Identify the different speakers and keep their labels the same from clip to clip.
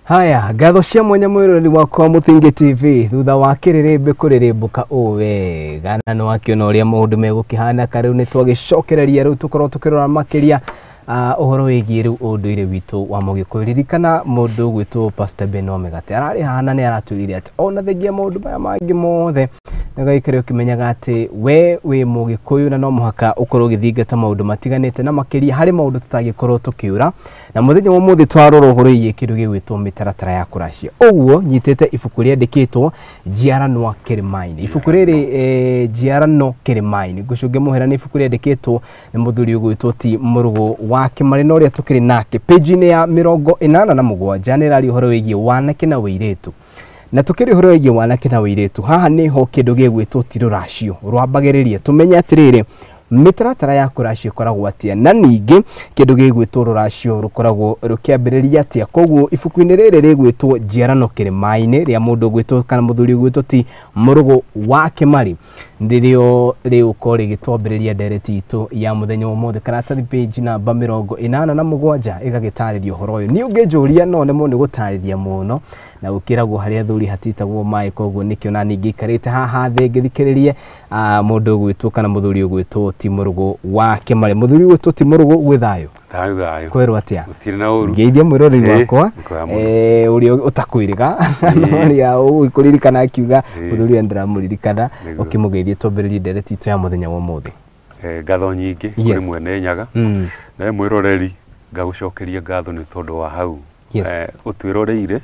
Speaker 1: Haya, ngatho cia mwanya mwĩroreri wakwa Mũthingi TV thutha wa kĩrĩrĩmbĩ kũrĩrĩmbũka ũũ wega na nĩwakĩona ũrĩa maũndũ megũkĩhanĩka. Rĩu nĩtwagĩcokereria, rĩu tũkorwo tũkĩrora makĩria ũhoro wĩgiĩ rĩu ũndũire witũ wa Mũgĩkũyũ. Ririkana mũndũ ũgwĩtwo Pastor Ben wa Mĩgate ararĩ haha na nĩ aratwĩrire atĩ ona thengia maũndũ maya mangĩ mothe nĩũgaikare ũkĩmenyaga atĩ we wĩ Mũgĩkũyũ na no mũhaka ũkorwo ũgĩthingata maũndũ matiganĩte na makĩria harĩ maũndũ tũtangĩkorwo tũkĩũra. Na mũthenya wa ũmũthĩ twarora ũhoro wĩgiĩ kĩndũ gĩgwĩtwo mĩtaratara ya kũracia. Ũguo nyitĩte ibuku rĩandĩkĩtwo Njiaranwa Kĩrĩma-inĩ. Ibuku rĩrĩ Njiarano Kĩrĩma-inĩ, ngũcũnge mũhera, nĩ ibuku rĩandĩkĩtwo nĩ mũthuri ũgwĩtwo T Mũrũgũ wa Kĩmarĩ na ũrĩa tũkĩrĩ nake page-inĩ ya 87 nĩ ĩraria ũhoro wĩgiĩ wanake na wĩirĩtu. Na tukĩrĩ ũhoro wĩgiĩ wanake na wĩirĩtu, haha nĩho kĩndũ gĩgwĩtwo ti rũracio rwambagĩrĩria. Tũmenye atĩrĩrĩ, mĩtaratara ya kũracio ĩkoragwo atĩa, na ningĩ kĩndũ gĩgwĩtwo rũracio rũkoragwo rũkĩambĩrĩria atĩa. Koguo ibuku-inĩ rĩrĩ rĩgwĩtwo Njiarano Kĩrĩma-inĩ rĩa mũndũ ũgwĩtwo kana mũthuri ũgwĩtwo T Mũrũgũ wa Kĩmarĩ nĩrĩo rĩgũkorwo rĩgĩtwambĩrĩria ndereti itũ ya mũthenya wa ũmũthĩ. Karatathi page namba 87 ĩgagĩtarĩria ũhoro ũyũ. Niĩ ũngĩnjũria no nemwo nĩ gũtarĩria mũno, na gũkĩragwo harĩa athuri hatitagwo maĩ, koguo nĩkĩo na ningĩ ikarĩte haha thĩ ngĩthikĩrĩrie mũndũ ũgwĩtwo kana mũthuri ũgwĩtwo T Mũrũgũ wa Kĩmarĩ. Mũthuri ũgwĩtwo T Mũrũgũ, gwĩ thayũ?
Speaker 2: Thayũ thayũ.
Speaker 1: Kwerwo atĩa?
Speaker 2: Gũtirĩ na ũru.
Speaker 1: Ngeithia mwĩroreri wakwa
Speaker 2: nĩkwega mũno.
Speaker 1: Ũrĩa ũtakwĩrĩga, ũrĩa ũgũkũririkana akiuga mũthuri ũyũ ndĩramũririkana, ũkĩmũgeithia twambĩrĩrie ndereti itũ ya mũthenya wa ũmũthĩ.
Speaker 2: Ngatho nyingĩ kũrĩ mwene Nyaga. Nawe mwĩroreri ngagũcokeria ngatho nĩ tondũ wa hau ũtwĩroreire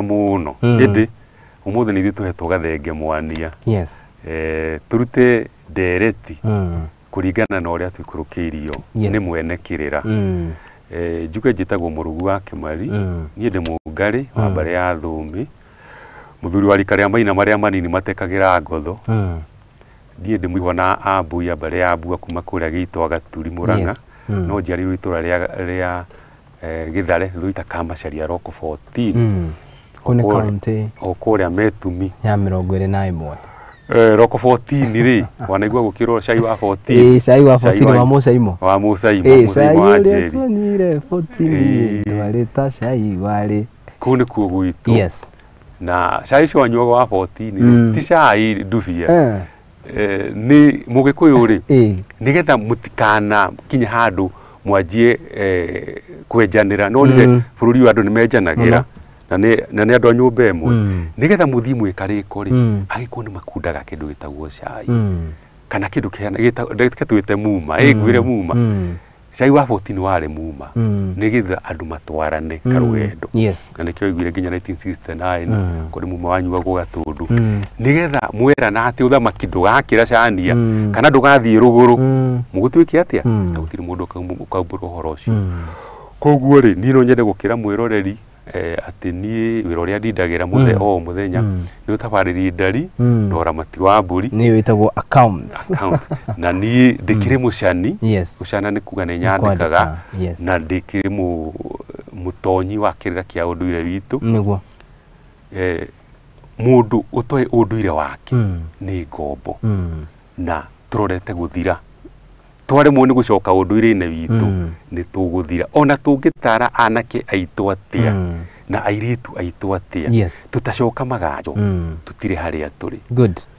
Speaker 2: mũno. Ĩndĩ ũmũthĩ nĩ ithuĩ tũhetwo gathenge mwania. Tũrute ndereti kũringana na ũrĩa tũikũrũkĩirio nĩ mwene kĩrĩra. Njuge njĩtagwo Mũrũgu wa Kĩmari, niĩ ndĩ Mũngarĩ wa mbarĩ ya Thũmbĩ, mũthuri wa rika rĩa maina marĩa manini matekagĩra ngotho. Niĩ ndĩ mũihwa na Ambui ya mbarĩ ya Mbua kuma kũrĩa Gĩitwa Gaturi Mũrang'a, no njiarĩirwo itũra rĩa Gĩthare Thũita Kamacharia Roko 14.
Speaker 1: Kũu nĩ kaũntĩ
Speaker 2: o kũrĩa Metumi
Speaker 1: ya 21.
Speaker 2: Roko 14 rĩ, wanaigua gũkĩrwo cai wa 14.
Speaker 1: Cai wa 14 wa Mũcaimo.
Speaker 2: Wa Mũcaimo,
Speaker 1: Cai
Speaker 2: wa
Speaker 1: ũrĩa
Speaker 2: Njeri.
Speaker 1: twanyuire 14 ndwarĩ ta cai warĩ.
Speaker 2: Kũu nĩkuo gwitũ. Na cai ũcio wanyuaga wa 14 rĩ, ti cai ndubia. Nĩ Mũgĩkũyũ rĩ, nĩgetha mũtikana kinya handũ mwanjie kwenjanĩra. No nĩ bũrũri ũyũ andũ nĩ menjanagĩra na nĩ andũ a nyũmba ĩmwe. Nĩgetha mũthiĩ mwĩkarĩko rĩ, agĩkũyũ nĩ makundaga kĩndũ gĩtagwo cai kana kĩndũ kĩhana reke twĩte muma, ngwĩre muma. Cai wa 14 warĩ muma nĩgetha andũ matwarane karũgendo. Na nĩkĩo waiguire nginya 1969 kũrĩ muma wanyuagwo Gatũndũ. Nĩgetha mwerana atĩ ũthamaki ndũgakĩra cania kana ndũgathiĩ rũgũrũ, mũgũtuĩke atĩa? Na gũtirĩ mũndũ ũkaumbũra ũhoro ũcio. Koguo rĩ, niĩ no nyende gũkĩra mwĩroreri atĩ niĩ wĩra ũrĩa ndindagĩra o mũthenya nĩ ũtabarĩri ndari na ũramati wa mbũri.
Speaker 1: Nĩ wĩtagwo accounts.
Speaker 2: Account. Na niĩ ndĩkĩrĩ mũcani. Gũcana nĩ kuga nĩ nyandĩkaga. Na ndĩkĩrĩ mũtonyi wa kĩrĩra kĩa ũndũire witũ.
Speaker 1: Nĩguo.
Speaker 2: Mũndũ ũtoĩ ũndũire wake nĩ ngombo. Na tũrorete gũthira. Twaremwo nĩ gũcoka ũndũire-inĩ witũ nĩ tũgũthira. Ona tũngĩtara anake aitũ atĩa na airĩtu aitũ atĩa, tũtacoka maganjo, tũtirĩ harĩa tũrĩ.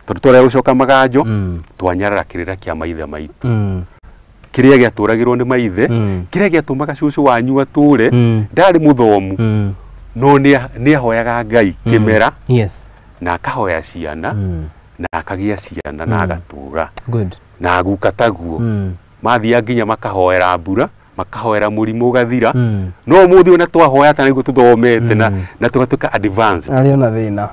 Speaker 2: Tondũ twarega gũcoka maganjo, twanyarara kĩrĩra kĩa maithe maitũ. Kĩrĩa gĩatũragĩrwo nĩ maithe, kĩrĩa gĩatũmaga cũcũ wanyu atũre, ndarĩ mũthomu, no nĩ ahoyaga Ngai kĩmera, na akahoya ciana, na akagĩa ciana na agatũra. Na guka taguo. Mathiaga nginya makahoera mbura, makahoera mũrimũ ũgathira. No ũmũthĩ ona twahoya ta nĩguo tũthomete na tũgatuĩka advanced.
Speaker 1: Arĩ ona thĩna.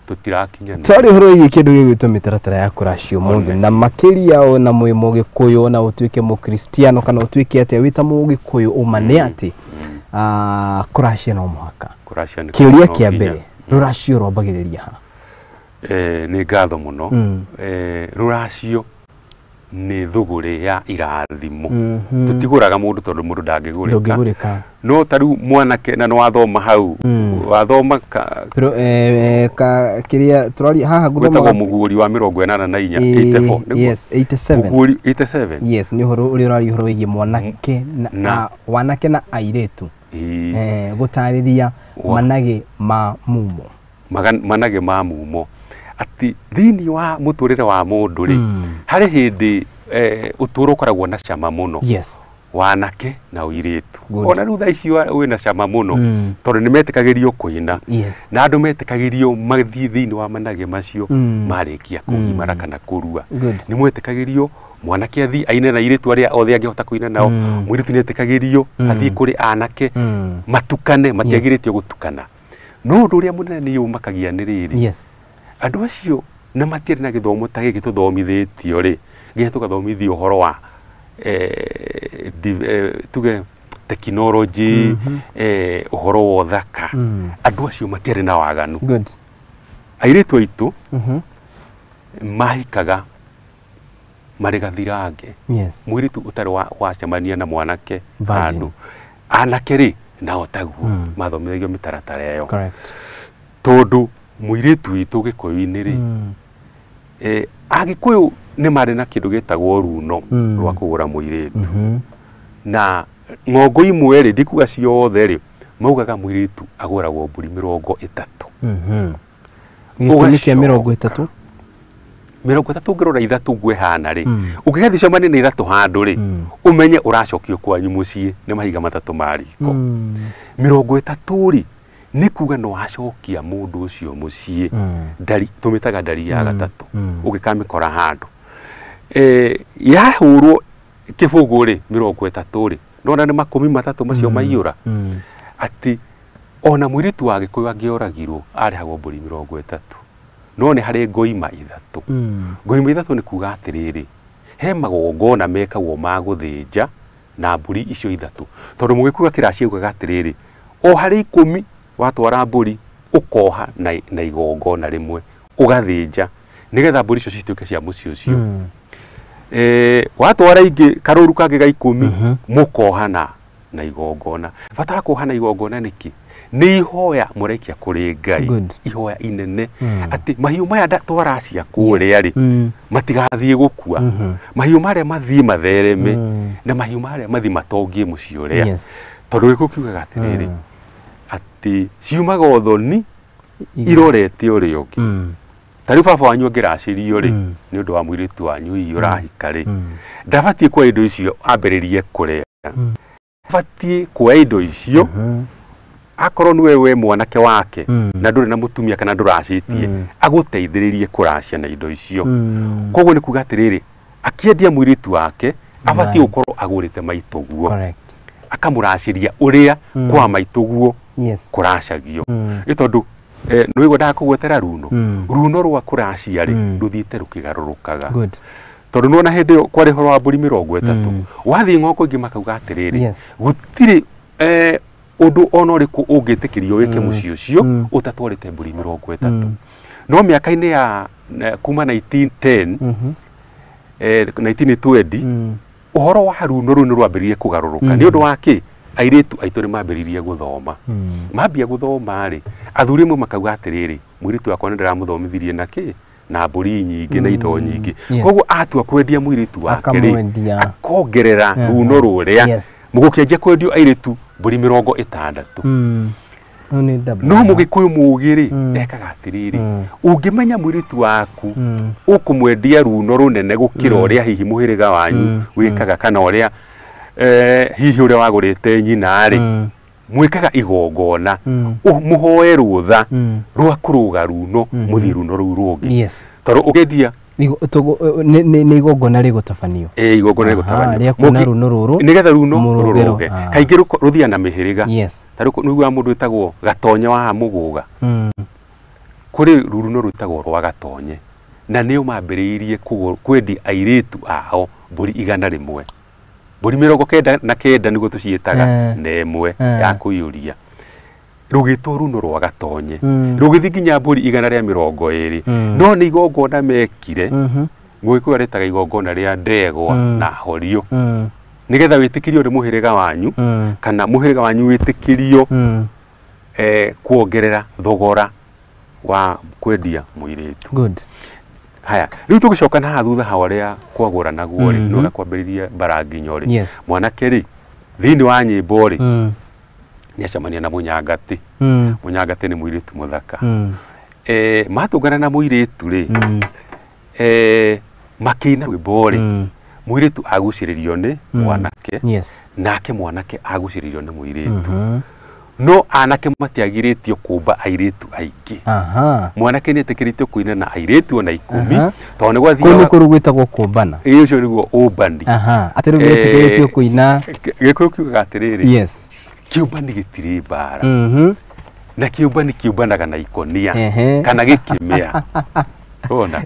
Speaker 2: Tũtirakinyana.
Speaker 1: Twarĩ ũhoro wĩgiĩ kĩndũ gĩgwĩtwo mĩtaratara ya kũracio ũmũthĩ, na makĩria ona mwĩ Mũgĩkũyũ, ona ũtuĩke Mũkristiano kana ũtuĩke atĩa, wĩ ta Mũgĩkũyũ ũma nĩ atĩ kũracia no mũhaka. Kĩũria kĩa mbere, rũracio rwambagĩrĩria ha?
Speaker 2: Nĩ ngatho mũno. Rũracio nĩ thũgũrĩ ya irathimo. Tũtigũraga mũndũ tondũ mũndũ ndangĩgũrĩka. No ta rĩu mwanake na nĩwathoma hau, wathoma
Speaker 1: kĩrĩa tũraria haha
Speaker 2: gwĩtagwo mũguũri wa 84, 84.
Speaker 1: Yes, 87.
Speaker 2: Mũguũri 87.
Speaker 1: Yes, nĩ ũhoro ũrĩa ũraria ũhoro wĩgiĩ mwanake na wanake na airĩtu. Gũtarĩria manage ma mumo.
Speaker 2: Manage ma mumo. Atĩ thĩinĩ wa mũtũrĩre wa mũndũ rĩ, harĩ hĩndĩ ũtũũro ũkoragwo na cama mũno.
Speaker 1: Yes.
Speaker 2: Wanake na ũirĩtu. Ona rĩu thaa ici wĩna cama mũno tondũ nĩ metĩkagĩrio kũina.
Speaker 1: Yes.
Speaker 2: Na andũ metĩkagĩrio mathiĩ thĩinĩ wa manage macio marĩkia kũgimara kana kũrua. Nĩ mwetĩkagĩrio mwanake athiĩ aine na airĩtu arĩa othe angĩhota kũina nao, mũirĩtu nĩ etĩkagĩrio athiĩ kũrĩ anake matukane, matiagĩrĩtio gũtukana. No ũndũ ũrĩa mũnene nĩ ũmakagia nĩ rĩrĩ.
Speaker 1: Yes.
Speaker 2: Andũ acio na matiarĩ na gĩthomo ta gĩkĩ tũthomithĩtio rĩ, nginya tũgathomithio ũhoro wa tuge tekinoronjĩ, ũhoro wa ũthaka. Andũ acio matiarĩ na waganu.
Speaker 1: Good.
Speaker 2: Airĩtu aitũ mahikaga marĩ gathirange.
Speaker 1: Yes.
Speaker 2: Mũirĩtu ũtarĩ wacemania na mwanake handũ. Anake rĩ nao taguo mathomithagio mĩtaratara ĩyo.
Speaker 1: Correct.
Speaker 2: Tondũ mũirĩtu witũ Gĩkũyũ-inĩ rĩ, Agĩkũyũ nĩ marĩ na kĩndũ gĩtagwo runo rwa kũgũra mũirĩtu. Na ng'ongo imwe rĩ, ndikuga ciothe rĩ, maugaga mũirĩtu agũragwo mbũri 30.
Speaker 1: Gĩtũmi kĩa 30?
Speaker 2: 30 ũngĩrora ithatũ ũguo ĩhana rĩ, ũngĩgathiĩ cemanie na ithatũ handũ rĩ, ũmenye ũracokio kwanyu mũciĩ nĩ mahiga matatũ ma riko. 30 rĩ, nĩ kuga nĩ wacokia mũndũ ũcio mũciĩ. Ndari, tũmĩtaga ndari ya gatatũ, ũngĩkamĩkora handũ. Yahũrwo kĩbũgũ rĩ, 30 rĩ, nona nĩ 30 macio maiyũra. Atĩ ona mũirĩtu wa Gĩkũyũ angĩoragirwo arĩhagwo mbũri 30. No nĩ harĩ ngoima ithatũ. Ngoima ithatũ nĩ kuga atĩrĩrĩ, he magongona mekagwo ma gũthĩnja na mbũri icio ithatũ. Tondũ mũgĩkũyũ akĩracia augaga atĩrĩrĩ, o harĩ 10 watwara mbũri ũkoha na igongona rĩmwe ũgathĩnja nĩgetha mbũri icio cituĩke cia mũciĩ ũcio. Watwara ingĩ karũru kangĩ ga 10 mũkoha na igongona. Bata wa kuoha na igongona nĩkĩ? Nĩ ihoya mũraikia kũrĩ Ngai, ihoya inene atĩ mahiũ maya twaracia kũrĩa rĩ, matigathiĩ gũkua, mahiũ marĩa mathiĩ mathereme, na mahiũ marĩa mathiĩ matongie mũciĩ ũrĩa. Tondũ gĩkũyũ kiugaga atĩrĩrĩ, atĩ ciumaga ũthoni irorete ũrĩa ũngĩ. Ta rĩu baba wanyu angĩracĩrio rĩ, nĩ ũndũ wa mũirĩtu wanyu hihi ũrahika rĩ, ndabatiĩ kuoya indo icio ambĩrĩrie kũrĩa. Abatiĩ kuoya indo icio akorwo nĩwe we mwanake wake na ndũrĩ na mũtumia kana ndũracĩtie, agũteithĩrĩrie kũracia na indo icio. Koguo nĩ kuga atĩrĩrĩ, akĩendia mũirĩtu wake abatiĩ gũkorwo agũrĩte maitũguo, akamũracĩria ũrĩa kwa maitũguo kũracagio. Nĩ tondũ nĩũigua ndakũgwetera runo, runo rwa kũracia rĩ, rũthiĩte rũkĩgarũrũkaga. Tondũ nĩwona hĩndĩ ĩyo kwarĩ ũhoro wa mbũri 30, wathiĩ ng'ongo ingĩ makauga atĩrĩrĩ, gũtirĩ ũndũ ona ũrĩkũ ũngĩtĩkĩrio wĩke mũciĩ ũcio ũtatwarĩte mbũri 30. No mĩaka-inĩ ya kuma 1910, 1920, ũhoro wa runo rũu nĩ rwambĩrĩirie kũgarũrũka. Nĩ ũndũ wa kĩ? Airĩtu aitũ nĩ mambĩrĩirie gũthoma. Mambia gũthoma rĩ, athuri amwe makauga atĩrĩrĩ, mũirĩtu wakwa nĩ ndĩramũthomithirie na kĩ? Na mbũri nyingĩ na indo nyingĩ. Koguo atua kwendia mũirĩtu wake rĩ, akongerera runo rũrĩa. Mũgũkĩanjia kwendio airĩtu mbũri 60. No mũgĩkũyũ mũũgĩ rĩ, ekaga atĩrĩrĩ, ũngĩmenya mũirĩtu waku ũkũmwendia runo rũnene gũkĩra ũrĩa hihi mũhĩrĩga wanyu wĩkaga kana ũrĩa hihi ũrĩa wagũrĩte nyina rĩ, mwĩkaga igongona, mũhoe rũtha rwa kũrũga runo, mũthiĩ runo rũu rũngĩ. Tondũ ũkĩendia
Speaker 1: nĩ igongona rĩgũtabanio.
Speaker 2: Igongona rĩgũtabanio.
Speaker 1: Rĩa kuona runo rũrũ
Speaker 2: nĩgetha runo rũrũge. Kaingĩ rũthiaga na mĩhĩrĩga. Ta rĩu nĩũiguaga mũndũ wĩtagwo Gatonye wa Mũgũga. Kũrĩ runo rwĩtagwo rwa Gatonye, na nĩo mambĩrĩirie kwendia airĩtu ao mbũri 100. Mbũri 99 nĩguo tũciĩtaga, na ĩmwe ya kũiyũria. Rũgĩtwo runo rwa Gatonye, rũgĩthiĩ nginya mbũri 120. No nĩ igongona mekire, Mũgĩkũyũ arĩtaga igongona rĩa ndegwa na horio, nĩgetha wĩtĩkĩrio nĩ mũhĩrĩga wanyu, kana mũhĩrĩga wanyu wĩtĩkĩrio kuongerera thogora wa kwendia mũirĩtu.
Speaker 1: Good.
Speaker 2: Haya, rĩu tũgĩcoka na haha thutha ha ũrĩa kwagũranagwo rĩ, nĩ kwambĩrĩria mbara nginyo rĩ. Mwanake rĩ, thĩinĩ wa nyĩmbo rĩ, Nĩ acemania na mũnyangati. Mũnyangati nĩ mũirĩtu mũthaka. Matũngana na mũirĩtu rĩ, makĩina rwĩmbo rĩ, mũirĩtu agucĩrĩrio nĩ mwanake, nake mwanake agucĩrĩrio nĩ mũirĩtu. No anake matiagirĩtio kũmba airĩtu aingĩ. Mwanake nĩ etĩkĩrĩtio kũina na airĩtu ona 10, tondũ nĩ
Speaker 1: kũu
Speaker 2: gwathiaga
Speaker 1: nĩ kũrũ gwĩtagwo kũmbana.
Speaker 2: Ĩĩ, ũcio nĩguo ũmbani.
Speaker 1: Atĩ rĩu wĩtĩkĩrĩtio kũina.
Speaker 2: Gĩkũyũ kiugaga atĩrĩrĩ, kĩũmbani gĩtirĩ mbara, na kĩũmbani kĩũmbanaga na ikonia kana gĩkĩmĩa ona.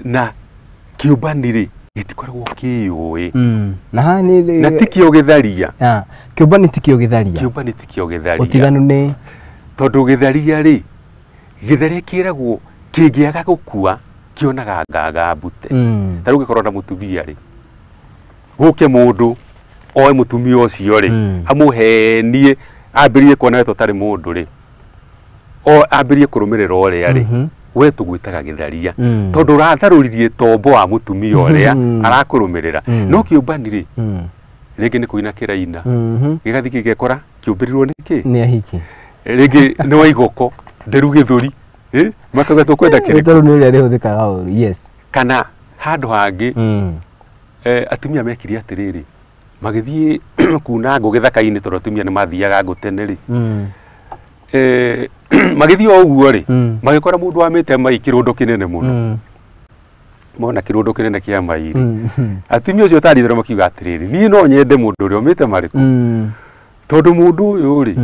Speaker 2: Na kĩũmbani rĩ, gĩtikoragwo kĩyũĩ.
Speaker 1: Na haha nĩ
Speaker 2: Na ti kĩo gĩtharia.
Speaker 1: Ah, kĩũmbani ti kĩo gĩtharia.
Speaker 2: Kĩũmbani ti kĩo gĩtharia.
Speaker 1: Ũtiganu nĩ?
Speaker 2: Tondũ gĩtharia rĩ, gĩtharia kĩragwo kĩngĩaga gũkua kĩonaga nganga mbute. Ta rĩu ũngĩkorwo na mũtumia rĩ, gũke mũndũ oe mũtumia ũcio rĩ, amũhenie, ambĩrĩrie kuona we ũtarĩ mũndũ rĩ, o ambĩrĩrie kũrũmĩrĩra ũrĩa rĩ, we tũgwĩtaga gĩtharia, tondũ ũratharũririe tombo wa mũtumia ũrĩa arakũrũmĩrĩra. No kĩũmbani rĩ, rĩngĩ nĩ kũina kĩraina, gĩgathiĩ gĩgekora kĩũmbĩrirwo nĩ kĩ.
Speaker 1: Nĩ ahiki.
Speaker 2: Rĩngĩ nĩ waigoko nderu gĩthũri, makauga tũkwenda kĩrĩkũ.
Speaker 1: Rĩu nĩ ũrĩa rĩhũthĩkaga ũru, yes.
Speaker 2: Kana handũ hangĩ, atumia mekire atĩrĩrĩ, magĩthiĩ kuna ngũ gĩthaka-inĩ, tondũ atumia nĩ mathiaga ngũ tene rĩ, magĩthiĩ o ũguo rĩ, magĩkora mũndũ wamĩte mai kĩrũndo kĩnene mũno. Mona kĩrũndo kĩnene kĩa mai rĩ, atumia ũcio ũtarĩ makiuga atĩrĩrĩ, niĩ no nyende mũndũ ũrĩa ũmĩte marĩkũ, tondũ mũndũ ũyũ rĩ,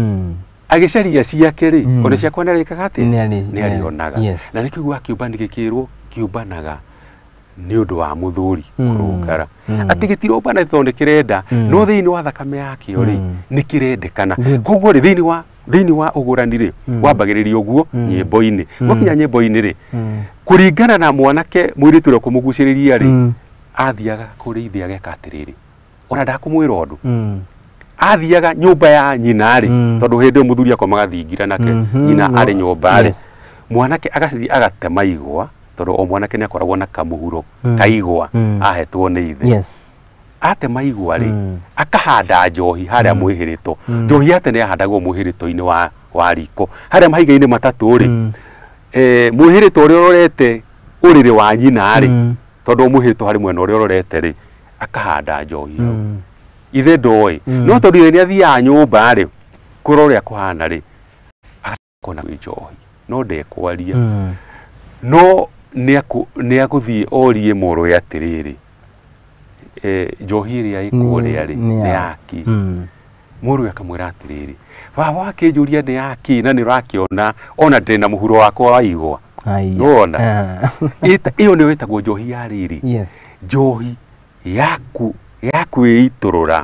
Speaker 2: agĩcaria ciake rĩ, ona ciakwa nĩ arĩkaga atĩa? Nĩ arĩonaga. Na nĩkĩo gwa kĩũmbani gĩkĩrwo kĩũmbanaga nĩ ũndũ wa mũthuri kũrũngara, atĩ gĩtirombana tondũ nĩ kĩrenda, no thĩinĩ wa thakame yakĩo rĩ, nĩ kĩrendekana. Koguo rĩ, thĩinĩ wa ũgũrani rĩ, wambagĩrĩria ũguo nyĩmbo-inĩ. Gwakinya nyĩmbo-inĩ rĩ, kũringana na mwanake, mũirĩtu ũrĩa ũkũmũgucĩrĩria rĩ, athiaga kũrĩ ithe ageka atĩrĩrĩ, ona ndakũmwĩra ũndũ, athiaga nyũmba ya nyina rĩ, tondũ hĩndĩ ĩyo mũthuri akomaga thingira nake, nyina arĩ nyũmba rĩ, mwanake agathiĩ agatema igwa, tondũ o mwanake nĩ akoragwo na kamũhuro kaigwa ahetwo nĩ ithe. Atema igwa rĩ, akahanda njohi harĩa mwĩhĩrĩto. Njohi ya tene yahandagwo mwĩhĩrĩto-inĩ wa riko harĩa mahiga-inĩ matatũ rĩ, mwĩhĩrĩto ũrĩa ũrorete ũrĩrĩ wa nyina rĩ, tondũ mwĩhĩrĩto harĩ mwena ũrĩa ũrorete rĩ, akahanda njohi hau. Ithe ndoĩ, no tondũ ithe nĩ athiaga nyũmba rĩ kũrora ũrĩa kũhana rĩ, akona kwĩ njohi, no ndekwaria. No nĩ agũthiĩ orie mũrũwe atĩrĩrĩ, njohi ĩrĩa ĩkũrĩa rĩ,
Speaker 1: nĩ
Speaker 2: nĩ yaki? Mũrũwe akamwĩra atĩrĩrĩ, baba akĩnjũria nĩ yaki na nĩ ũrakĩona ona ndĩ na mũhuro wakwa wa igwa.
Speaker 1: Haya.
Speaker 2: Nĩwona?
Speaker 1: Ah.
Speaker 2: Ĩyo nĩyo ĩtagwo njohi ya rĩrĩ, njohi yaku ya kwĩitũrũra,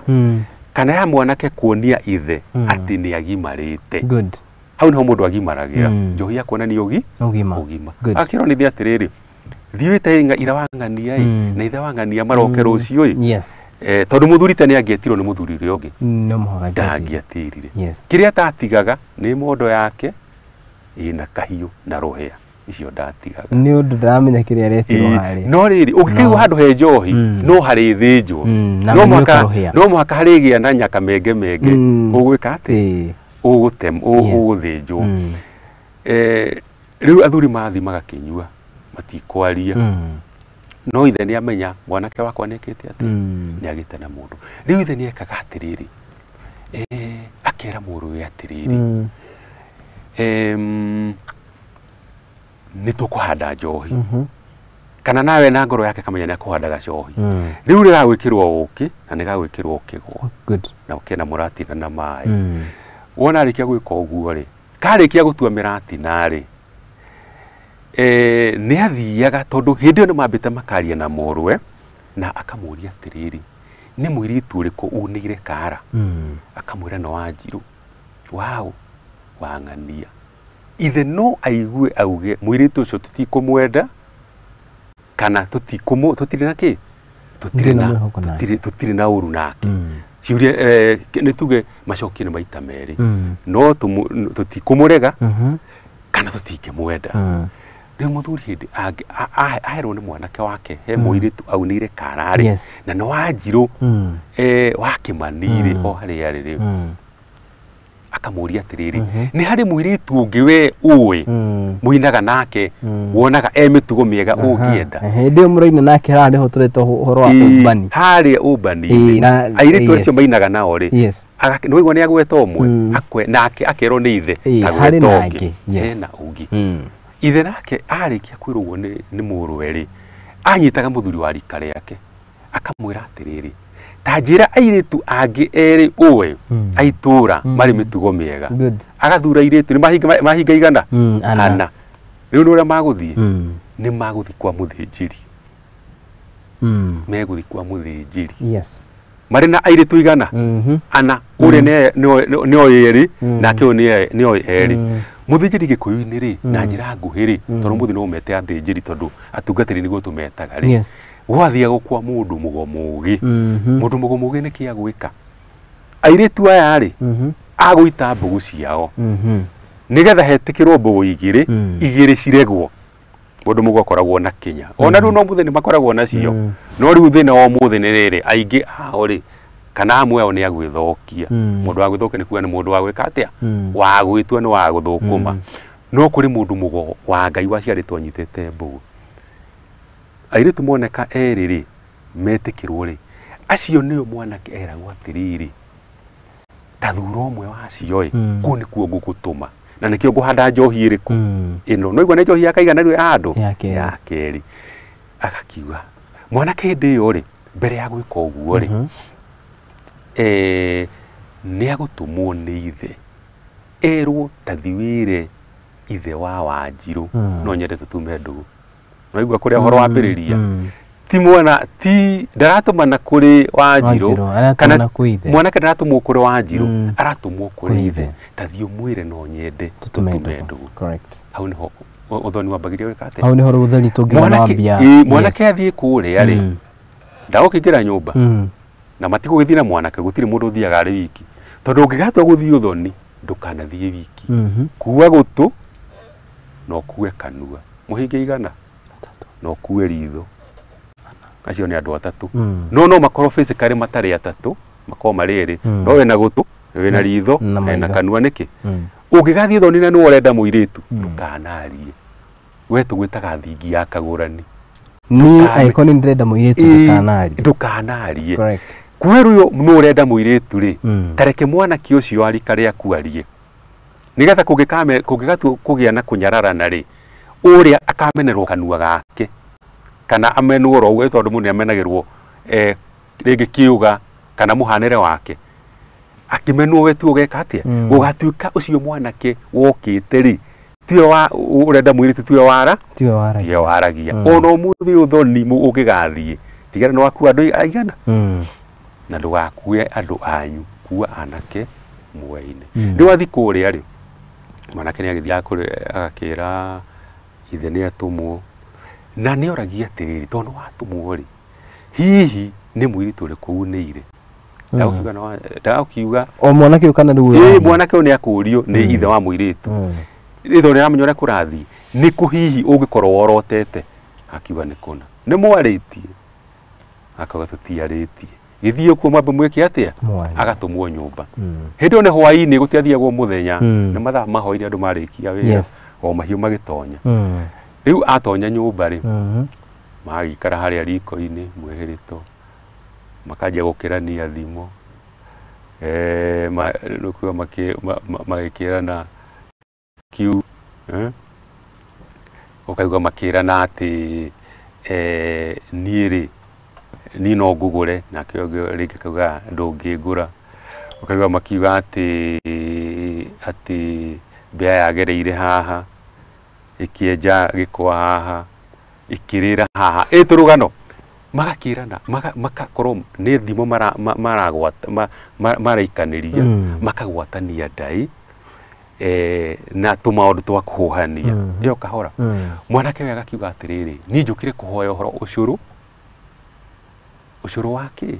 Speaker 2: kana ya mwanake kuonia ithe atĩ nĩ agimarĩte. Hau niho mũndũ agimaragĩra. Njohi ya kuonania
Speaker 1: Ũgima.
Speaker 2: ũgima. Akĩrwo nĩ ithe atĩrĩrĩ, thiĩ wĩte ira wa ng'ania ĩ, na ithe wa ng'ania maroke rũciũ ĩ. Tondũ mũthuri te nĩ angĩetirwo nĩ mũthuri ũrĩa ũngĩ,
Speaker 1: No mũhaka angĩathiire.
Speaker 2: ndangĩatirire. Kĩrĩa atatigaga nĩ mondo yake ĩna kahiũ na rũhĩa, icio ndatigaga.
Speaker 1: Nĩ ũndũ ndaramenya kĩrĩa aretirwo harĩa.
Speaker 2: No rĩrĩ, ũngĩkaigua
Speaker 1: No.
Speaker 2: handũ he njohi, no harĩ thĩnjwo,
Speaker 1: Na
Speaker 2: no
Speaker 1: manyue
Speaker 2: mũhaka
Speaker 1: karũhĩa.
Speaker 2: no mũhaka harĩgĩa na nyakamenge menge. Ũgwĩka atĩ ũgũtem ũgũthĩnjwo. Rĩu athuri mathiĩ magakĩnyua matikwaria, no ithe nĩ amenya mwanake wakwa nĩ ekĩte atĩ nĩ agĩte na mũndũ. Rĩu ithe nĩ ekaga atĩrĩrĩ, akera mũrũwe atĩrĩrĩ, nĩ tũkũhanda njohi, kana nawe na ngoro yake kamenya nĩ akũhanda gacohi. Rĩu rĩgagwĩkĩrwo ũkĩ na nĩ gagwĩkĩrwo kĩgwa na kena mũratina na maĩ. Wona arĩkia gwĩka ũguo rĩ, karĩkia gũtua mĩratina rĩ, nĩ athiaga, tondũ hĩndĩ ĩyo nĩ mambĩte makaria na mũrũwe, na akamũria atĩrĩrĩ, nĩ mũirĩtu ũrĩkũ unĩire kara? Akamwĩra nĩ Wanjirũ waũ wang'ania. Ithe no aigue auge mũirĩtu ũcio tũtikũmwenda, kana tũtirĩ na kĩ,
Speaker 1: Tũtirĩ na mwĩhoko nake.
Speaker 2: tũtirĩ na ũru nake. Ciũria, nĩ tuge macokio nĩ maita merĩ, no tũtikũmũrega kana tũtingĩmwenda. Rĩu mũthuri hĩndĩ aherwo nĩ mwanake wake he mũirĩtu aunĩire kararĩ, na nĩ Wanjirũ wa Kĩmani rĩ, o harĩa rĩ rĩu. Akamũria atĩrĩrĩ, nĩ harĩ mũirĩtu ũngĩ we ũĩ mũinaga nake wonaga e mĩtugo mĩega ũngĩenda?
Speaker 1: Hĩndĩ ĩyo mũraina nake haha nĩho tũreta ũhoro wa ũmbani.
Speaker 2: Harĩa ũmbani-inĩ airĩtu acio mainaga nao rĩ, nĩwaigua nĩ agweta ũmwe nake akerwo nĩ ithe
Speaker 1: tagweta ũngĩ,
Speaker 2: hena ũngĩ. Ithe nake arĩkia kwĩrwo nĩ mũrũwe rĩ, anyitaga mũthuri wa rika rĩake akamwĩra atĩrĩrĩ, ta njĩra airĩtu angĩ erĩ ũĩ a itũũra marĩ mĩtugo mĩega. Agathura airĩtu nĩ mahinga igana ana. Rĩu nĩ ũrĩa magũthiĩ, nĩ magũthiĩ kwa mũthĩnjĩri. Megũthiĩ kwa mũthĩnjĩri marĩ na airĩtu igana ana, ũrĩa nĩ oĩ erĩ nake ũyũ nĩ oĩ erĩ. Mũthĩnjĩri Gĩkũyũ-inĩ rĩ, na njĩra nguhĩ rĩ, tondũ mũthĩ no mete athĩnjĩri tondũ atungatĩri nĩguo tũmetaga rĩ, gwathiagwo kwa mũndũ mũgo mũũgĩ. Mũndũ mũgo mũũgĩ nĩ kĩ agwĩka? Airĩtu aya rĩ, agũita mbũgũ ciao nĩgetha hetĩkĩrwo mbũgũ igĩrĩ, igĩrĩ ciregwo. Mũndũ mũgo akoragwo na kinya. Ona rĩu no mũthĩ nĩ makoragwo nacio, no rĩu thĩna wa ũmũthĩ nĩ rĩrĩ, aingĩ ao rĩ, kana amwe ao nĩ agwĩthũkia. Mũndũ wa gwĩthũkia nĩ kuga nĩ mũndũ wa gwĩka atĩa? Wa gwĩtua nĩ wa gũthũkũma. No kũrĩ mũndũ mũgo wa Ngai waciarĩtwo anyitĩte mbũgũ. Airĩtu moneka erĩ rĩ, metĩkĩrwo rĩ, acio nĩo mwanake eragwo atĩrĩrĩ, ta thura ũmwe wacio ĩ, kũu nĩkuo ngũgũtũma na nĩkĩo ngũhanda njohi ĩrĩkũ ĩno. No igua nĩ njohi ya kaigana rĩu ya andũ ya kerĩ. Agakiuga mwanake hĩndĩ ĩyo rĩ, mbere ya gwĩka ũguo rĩ, nĩ agũtũmwo nĩ ithe erwo tathi wĩre ithe wa Wanjirũ no nyende tũtume ndũgũ. Waigua kũrĩa ũhoro wambĩrĩria, ti mwana, ti ndaratũmana kũrĩ Wanjirũ, kana mwanake ndaratũmwo kũrĩ Wanjirũ, aratũmwo kũrĩ ithe, ta thiĩ ũmwĩre no nyende tũtume ndũgũ. Hau nĩho ũthoni wambagĩrĩria gwĩka atĩa?
Speaker 1: Hau nĩho ũthoni tũngiuga wambia.
Speaker 2: Mwanake athiĩ kũrĩa rĩ, ndagũkĩingĩra nyũmba na matigũgĩthiĩ na mwanake, gũtirĩ mũndũ ũthiaga arĩ wiki, tondũ ũngĩgatua gũthiĩ ũthoni ndũkanathiĩ wiki. Kua gũtũ na ũkue kanua, mũhinge igana na ũkue ritho. Acio nĩ andũ atatũ. No makorwo physically matarĩ atatũ, makorwo marĩ erĩ, no wĩna gũtũ, wĩna ritho, na kanua nĩkĩ? Ũngĩgathiĩ thoni na nĩwe ũrenda mũirĩtu, ndũkanarie. We tũgwĩtaga thingi ya kagũrani.
Speaker 1: Niĩ angĩkorwo nĩ ndĩrenda mũirĩtu ndũkanarie.
Speaker 2: Ndũkanarie. Kwerũ ũyũ nĩ ũrenda mũirĩtu rĩ, ta reke mwanake ũcio wa rika rĩaku arie, nĩgetha kũngĩgatua kũgĩa na kũnyararana rĩ, ũrĩa akamenerwo kanua gake kana amenwo oro ũguo, tondũ mũndũ nĩamenagĩrwo rĩngĩ kĩũga kana mũhanĩre wake, akĩmenwo we tu ũgeka atĩa? Gũgatuĩka ũcio mwanake wokĩte rĩ, tiwe wa ũrenda mũirĩtu, tiwe wara, tiwe waragia. Ona ũmũthĩ ũthoni ũngĩgathiĩ, tigana nĩ wakua andũ aigana, na ndũgakue andũ anyu, kua anake muoine. Rĩu athiĩ kũrĩa rĩ, mwanake nĩ agĩthiaga kũrĩa agakĩra ithe nĩ atũmwo, na nĩ oragia atĩrĩrĩ, tondũ nĩ watũmwo rĩ, hihi nĩ mũirĩtu ũrĩkũ unĩire? Ndagũkiuga
Speaker 1: o mwanake ũyũ kana rĩu
Speaker 2: mwanake ũyũ nĩ akũrio nĩ ithe wa mũirĩtu, tondũ nĩ aramenya ũrĩa kũrathiĩ, nĩ kũ hihi ũngĩkorwo worotete? Akiuga nĩ kũna. Nĩ mwarĩtie? Akauga tũtiarĩtie. Gĩthiĩ kuo mwambe mwĩke atĩa? Agatũmwo nyũmba. Hĩndĩ ĩyo nĩ hwaĩ-inĩ, gũtiathiagwo mũthenya, nĩ mathaa ma hwaĩ-inĩ andũ marĩkia wĩra, o mahiũ magĩtonya. Rĩu atonya nyũmba rĩ, magĩikara harĩa riko-inĩ mwĩhĩrĩto, makanjia gũkĩrania thimo, magĩkĩrana kiu, ũkaigua makĩrana atĩ niĩ rĩ, niĩ no ngũgũre, nake ũngĩ rĩngĩ akauga ndũngĩngũra. Ũkaigua makiuga atĩ mbĩa yagereire haha, ĩkĩenja gĩkwa haha, ĩkĩrĩra haha, ĩ tũrũgano. Magakĩrana, makakorwo nĩ thimo maraikanĩria, makagwatania ndai, na tũmaũndũ twa kũhũhania. Ĩyo kahora. Mwanake ũyũ agakiuga atĩrĩrĩ, niĩ njũkire kũhoya ũhoro ũcũrũ. Ũcũrũ wa kĩ?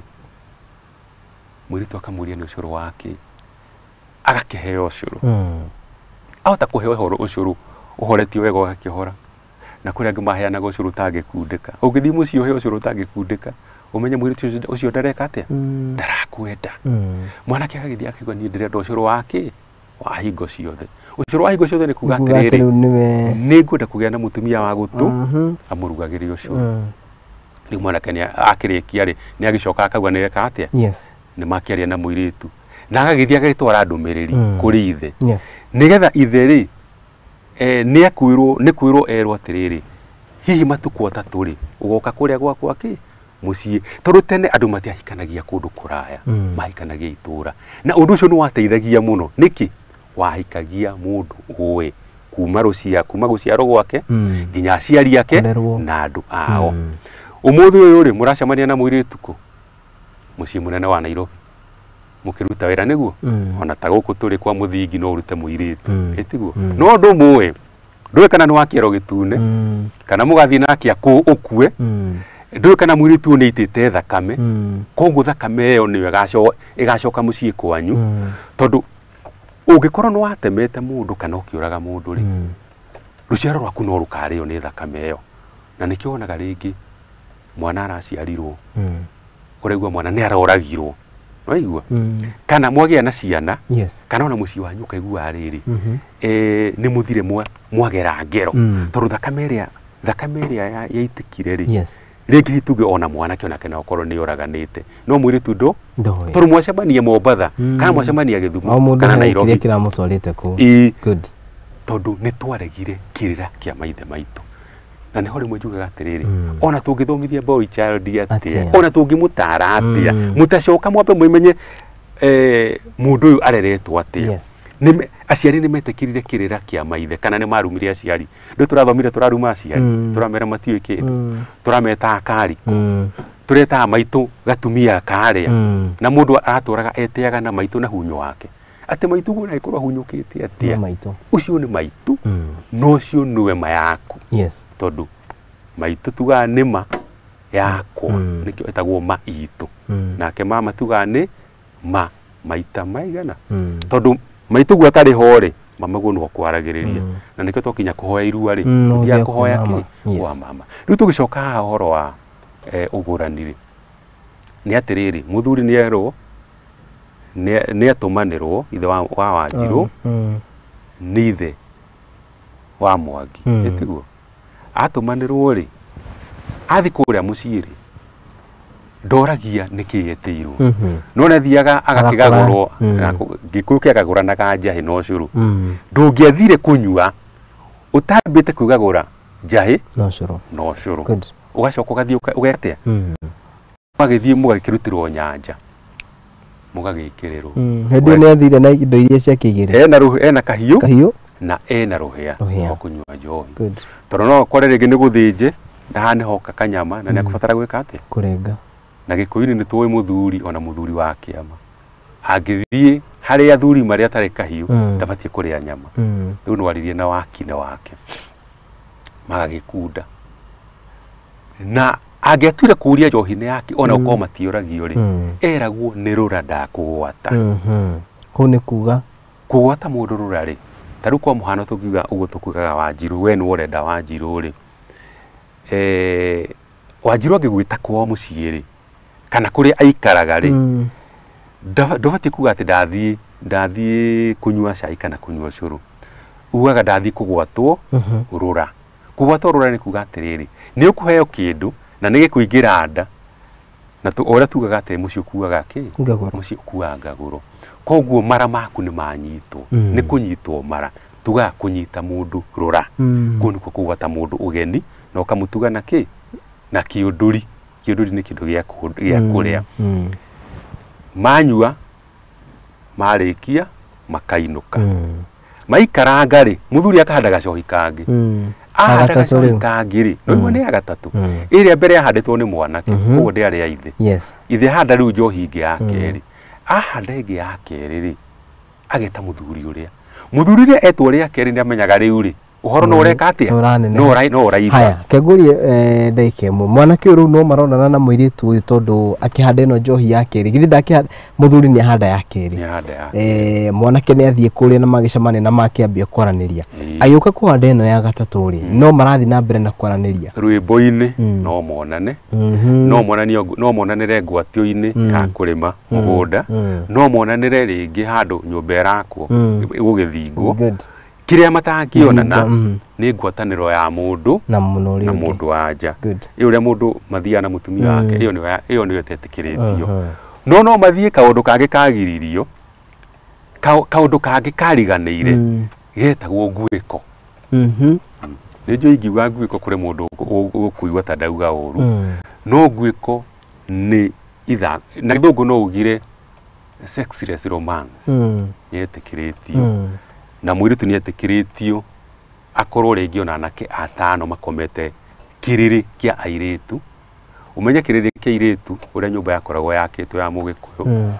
Speaker 2: Mũirĩtu akamũria nĩ ũcũrũ wa kĩ? Agakĩheo ũcũrũ. Ahota kũheo ũhoro ũcũrũ ũhoretio wega ũgakĩhora. Na kũrĩ angĩ maheanaga ũcũrũ ũtangĩkundĩka. Ũngĩthiĩ mũciĩ ũheo ũcũrũ ũtangĩkundĩka, ũmenye mũirĩtu ũcio ndareka atĩa? Ndarakwenda. Mwanake agagĩthiĩ akiuga niĩ ndĩrenda ũcũrũ wa kĩ? wa hingo ciothe. Ũcũrũ wa hingo ciothe nĩ kuga atĩrĩrĩ, nĩ ngwenda kũgĩa na mũtumia wa gũtũ amũrugagĩre ũcũrũ. Rĩu mwanake nĩ akĩrĩkia rĩ, nĩ agĩcoka akauga nĩ eka atĩa?
Speaker 1: Yes.
Speaker 2: Nĩ makĩaria na mũirĩtu na agagĩthiĩ agagĩtwara ndũmĩrĩri kũrĩ ithe.
Speaker 1: Yes.
Speaker 2: Nĩgetha ithe rĩ, nĩ akwĩrwo, nĩ kwĩrwo erwo atĩrĩrĩ, hihi matukũ atatũ rĩ, ũgoka kũrĩa gwakwa kĩ mũciĩ. Tondũ tene andũ matiahikanagia kũndũ kũraya, mahikanagia itũra. Na ũndũ ũcio nĩ wateithagia mũno. Nĩkĩ? Wahikagia mũndũ ũĩ kuma rũcia, kuma gũciarwo gwake nginya aciari ake na andũ ao. Ũmũthĩ ũyũ rĩ, mũracemania na mũirĩtu kũ? Mũciĩ mũnene wa Nairobi. Mũkĩruta wĩra nĩguo? Ona ta gũkũ tũrĩ kwa mũthingi no ũrute mũirĩtu. Ĩtiguo? No ndũmũĩ. Ndũĩ kana nĩ wa kĩero gĩtune, kana mũgathiĩ nake ũkue. Ndũĩ kana mũirĩtu ũyũ nĩ aitĩte thakame. Koguo thakame ĩyo nĩyo ĩgacoka mũciĩ kwanyu. Tondũ ũngĩkorwo nĩ watemete mũndũ kana ũkĩũraga mũndũ rĩ, rũciaro rwaku no rũkarĩo nĩ thakame ĩyo. Na nĩkĩo wonaga rĩngĩ mwana araciarirwo, ũraigua mwana nĩ aroragirwo. Waigua? Kana mwagĩa na ciana, kana ona mũciĩ wanyu ũkaigua rĩrĩ, nĩ mũthire mwagera ngero. Tondũ thakame ĩrĩa yaitĩkire rĩ, rĩngĩ tuge ona mwanake onake no akorwo nĩ oraganĩte. No mũirĩtu ndũ, tondũ mwacemania Mombatha, kana mwacemania Gĩthumo, kana Nairobi.
Speaker 1: Kĩrĩa kĩramũtwarĩte kũu. Good.
Speaker 2: Tondũ nĩ twaregire kĩrĩra kĩa maithe maitũ. Na nĩho rĩmwe njugaga atĩrĩrĩ, ona tũngĩthomithia boy child atĩa, ona tũngĩmũtara atĩa, mũtacoka mwambe mwĩmenye mũndũ ũyũ areretwo atĩa. Aciari nĩ metĩkĩrire kĩrĩra kĩa maithe, kana nĩ marumire aciari. Ndũ tũrathomire tũraruma aciari, tũramera matiũĩ kĩndũ, tũrameta akariko, tũretaga maitũ gatumia karĩa, na mũndũ atũraga eteaga na maitũ na hunyo wake. Atĩ maitũ guo agĩkorwo ahunyũkĩte atĩa, ũcio nĩ maitũ, no ũcio nĩwe ma yaku. Tondũ maitũ tugaga nĩ ma yakwa, nĩkĩo ĩtagwo ma itũ. Nake mama tugaga nĩ ma maita maigana. Tondũ maitũ guo atarĩ ho rĩ, mama guo nĩwe ũkwaragĩrĩria. Na nĩkĩo twakinya kũhoya irua rĩ, tũthiaga kũhoya kĩ? Kwa mama. Rĩu tũgĩcoka haha ũhoro wa ũgũrani rĩ, nĩ atĩrĩrĩ, mũthuri nĩ erwo, nĩ atũmanĩrwo ithe wa Wanjirũ, nĩ ithe wa Mwangi. Ĩtiguo? Atũmanĩrwo rĩ, athiĩ kũrĩa mũciĩ rĩ, ndoragia nĩkĩ etĩirwo. No nĩ athiaga agakĩgagũrwo, Gĩkũyũ kĩagagũranaga njahĩ na ũcũrũ. Ndũngĩathire kũnyua ũtambĩte kwĩgagũra njahĩ
Speaker 1: na ũcũrũ.
Speaker 2: Na ũcũrũ. Ũgacoka ũgathiĩ ũgetĩa. Mũgagĩthiĩ mũgakĩrutĩrwo nyanja. Mũgagĩkĩrĩrwo.
Speaker 1: Hĩndĩ ĩyo nĩ athire na indo iria ciakĩigĩrĩra.
Speaker 2: Ena kahiũ na ena rũhĩa rwa kũnyua njohi. Tondũ no ũkore rĩngĩ nĩ gũthĩnje, na haha nĩho hoka kanyama, na nĩ akũbatara gwĩka atĩa?
Speaker 1: Kũrenga.
Speaker 2: Na Gĩkũyũ-inĩ nĩ tũĩ mũthuri ona mũthuri wa kĩama angĩthiĩ harĩ athuri marĩa atarĩ kahiũ, ndabatiĩ kũrĩa nyama. Rĩu no aririe na wakine wake magagĩkunda. Na angĩatuire kũria njohi nĩ yake ona ũkorwo matiũragio rĩ, eragwo nĩ rũra ndakũgwata.
Speaker 1: Kũu nĩ kuga
Speaker 2: kũgwata mũndũ rũra rĩ, ta rĩu kwa mũhano tũngiuga ũguo tũkugaga Wanjirũ, we nĩwe ũrenda Wanjirũ rĩ, Wanjirũ angĩgwĩta kwao mũciĩ rĩ, kana kũrĩa aikaraga rĩ, ndũbatiĩ kuga atĩ ndathiĩ kũnyua cai kana kũnyua ũcũrũ. Ugaga ndathiĩ kũgwatwo rũra. Kũgwatwo rũra nĩ kuga atĩrĩrĩ, nĩ ũkũheo kĩndũ na nĩ gĩkũingĩra nda, na ũrĩa tugaga atĩ mũciĩ ũkuaga kĩ? Mũciĩ ũkuaga ngagũro. Koguo mara maku nĩ manyitwo, nĩ kũnyitwo mara. Tugaga kũnyita mũndũ rũra. Kũu nĩkuo kũgwata mũndũ ũgeni na ũkamũtuga na kĩ? Na kĩũndũri. Kĩũndũri nĩ kĩndũ gĩa kũrĩa. Manyua, marĩkia, makainũka. Maikaranga rĩ, mũthuri akahanda gacohi kangĩ. Ahanda gacohi kangĩ rĩ, no nĩ ya gatatũ. Ĩrĩa mbere yahandĩtwo nĩ mwanake, koguo ndĩarĩ ya ithe. Ithe ahanda rĩu njohi ĩngĩ ya kerĩ. Ahanda ĩngĩ ya kerĩ rĩ, ageta mũthuri ũrĩa. Mũthuri ũrĩa etwo rĩa kerĩ nĩ amenyaga rĩu rĩ, Ũhoro no ũreka atĩa? No ũraimba.
Speaker 1: Haya, kengũrie ndagĩka ĩmwe. Mwanake ũyũ rĩu no maronana na mũirĩtu ũyũ tondũ akĩhanda ĩno njohi ya kerĩ. Githĩ ndakĩhanda, mũthuri nĩ ahanda ya kerĩ. Mwanake nĩ athiĩ kũrĩa na magĩcemania na makĩambia kwaranĩria. Agĩũka kũhanda ĩno ya gatatũ rĩ, no marathiĩ na mbere na kwaranĩria.
Speaker 2: Rwĩmbo-inĩ no monane. No monanĩre ngwatio-inĩ ya kũrĩma mũgũnda. No monanĩre rĩngĩ handũ nyũmba ĩrakwo ĩgũgĩthingwo. Kĩrĩa matangĩonana nĩ ngwatanĩro ya mũndũ
Speaker 1: na
Speaker 2: mũndũ wa nja. Ĩyo ũrĩa mũndũ mathiaga na mũtumia wake, ĩyo nĩyo ĩtetĩkĩrĩtio. No no mathiĩ kaũndũ kangĩ kagiririo, kaũndũ kangĩ kariganĩire getagwo nguĩko. Nĩ njũĩ ingiuga nguĩko kũrĩ mũndũ ũkũigua ta ndauga ũru. No nguĩko nĩ itha na gĩthũngũ no ugire sexless romance nĩetĩkĩrĩtio. Na mũirĩtu nĩetĩkĩrĩtio akorwo rĩngĩ ona anake atano makomete kĩrĩrĩ kĩa airĩtu. Ũmenye kĩrĩrĩ kĩa airĩtu ũrĩa nyũmba yakoragwo yakĩtwo ya Mũgĩkũyũ.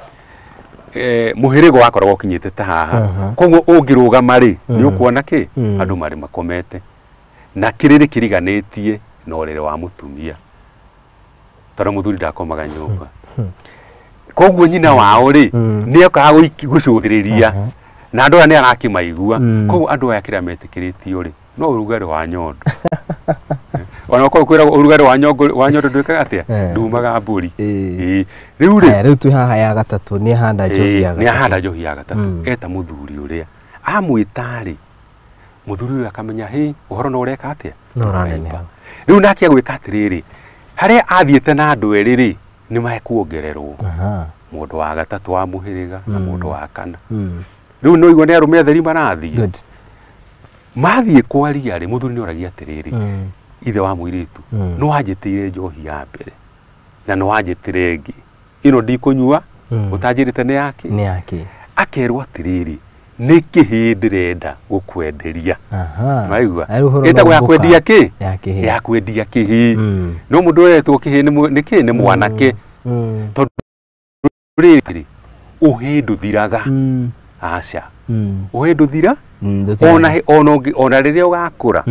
Speaker 2: Mũhĩrĩga wakoragwo ũkinyĩte ta haha. Koguo ũngĩrũgama rĩ, nĩ ũkuona kĩ? Andũ marĩ makomete. Na kĩrĩrĩ kĩriganĩtie na ũrĩrĩ wa mũtumia. Tondũ mũthuri ndakomaga nyũmba. Koguo nyina wao rĩ, nĩ okaga gũcũthĩrĩria. Na andũ aya nĩ arakĩmaigua. Koguo andũ aya kĩrĩa metĩkĩrĩtio rĩ, no ũrugarĩ wa nyondo. Ona okorwo kwĩragwo ũrugarĩ wa nyondo ndwĩkaga atĩa? Ndumaga mbũri. Rĩu rĩ,
Speaker 1: rĩu twĩ haha ya gatatũ, nĩ ahanda njohi ya gatatũ.
Speaker 2: Nĩ ahanda njohi ya gatatũ. Eta mũthuri ũrĩa. Amwĩta rĩ, mũthuri ũrĩa akamenya, hĩ, ũhoro no ũreka atĩa?
Speaker 1: No ũraneneha.
Speaker 2: Rĩu nake agwĩka atĩrĩrĩ, harĩa athiĩte na andũ erĩ rĩ, nĩ mekuongererwo. Mũndũ wa gatatũ wa mũhĩrĩga na mũndũ wa kana. Rĩu no igua nĩ arũme atheri marathiĩ. Mathiĩ kwaria rĩ, mũthuri nĩ oragia atĩrĩrĩ, ithe wa mũirĩtu, nĩ wanjĩtĩire njohi ya mbere na nĩ wanjĩtĩre ĩngĩ, ĩno ndikũnyua, ũtanjĩrĩte nĩ yake.
Speaker 1: Nĩ yake.
Speaker 2: Akerwo atĩrĩrĩ, nĩ kĩhĩĩ ndĩrenda gũkwenderia. Waigua? Ĩtagwo ya kwendia kĩ? Ya kwendia kĩhĩĩ. No mũndũ ũretwo kĩhĩĩ nĩ kĩ? Nĩ mwanake. Tondũ rĩrĩ, ũhĩĩ ndũthiraga. Aca. Ũhĩĩ ndũthira? Ona rĩrĩa ũgakũra,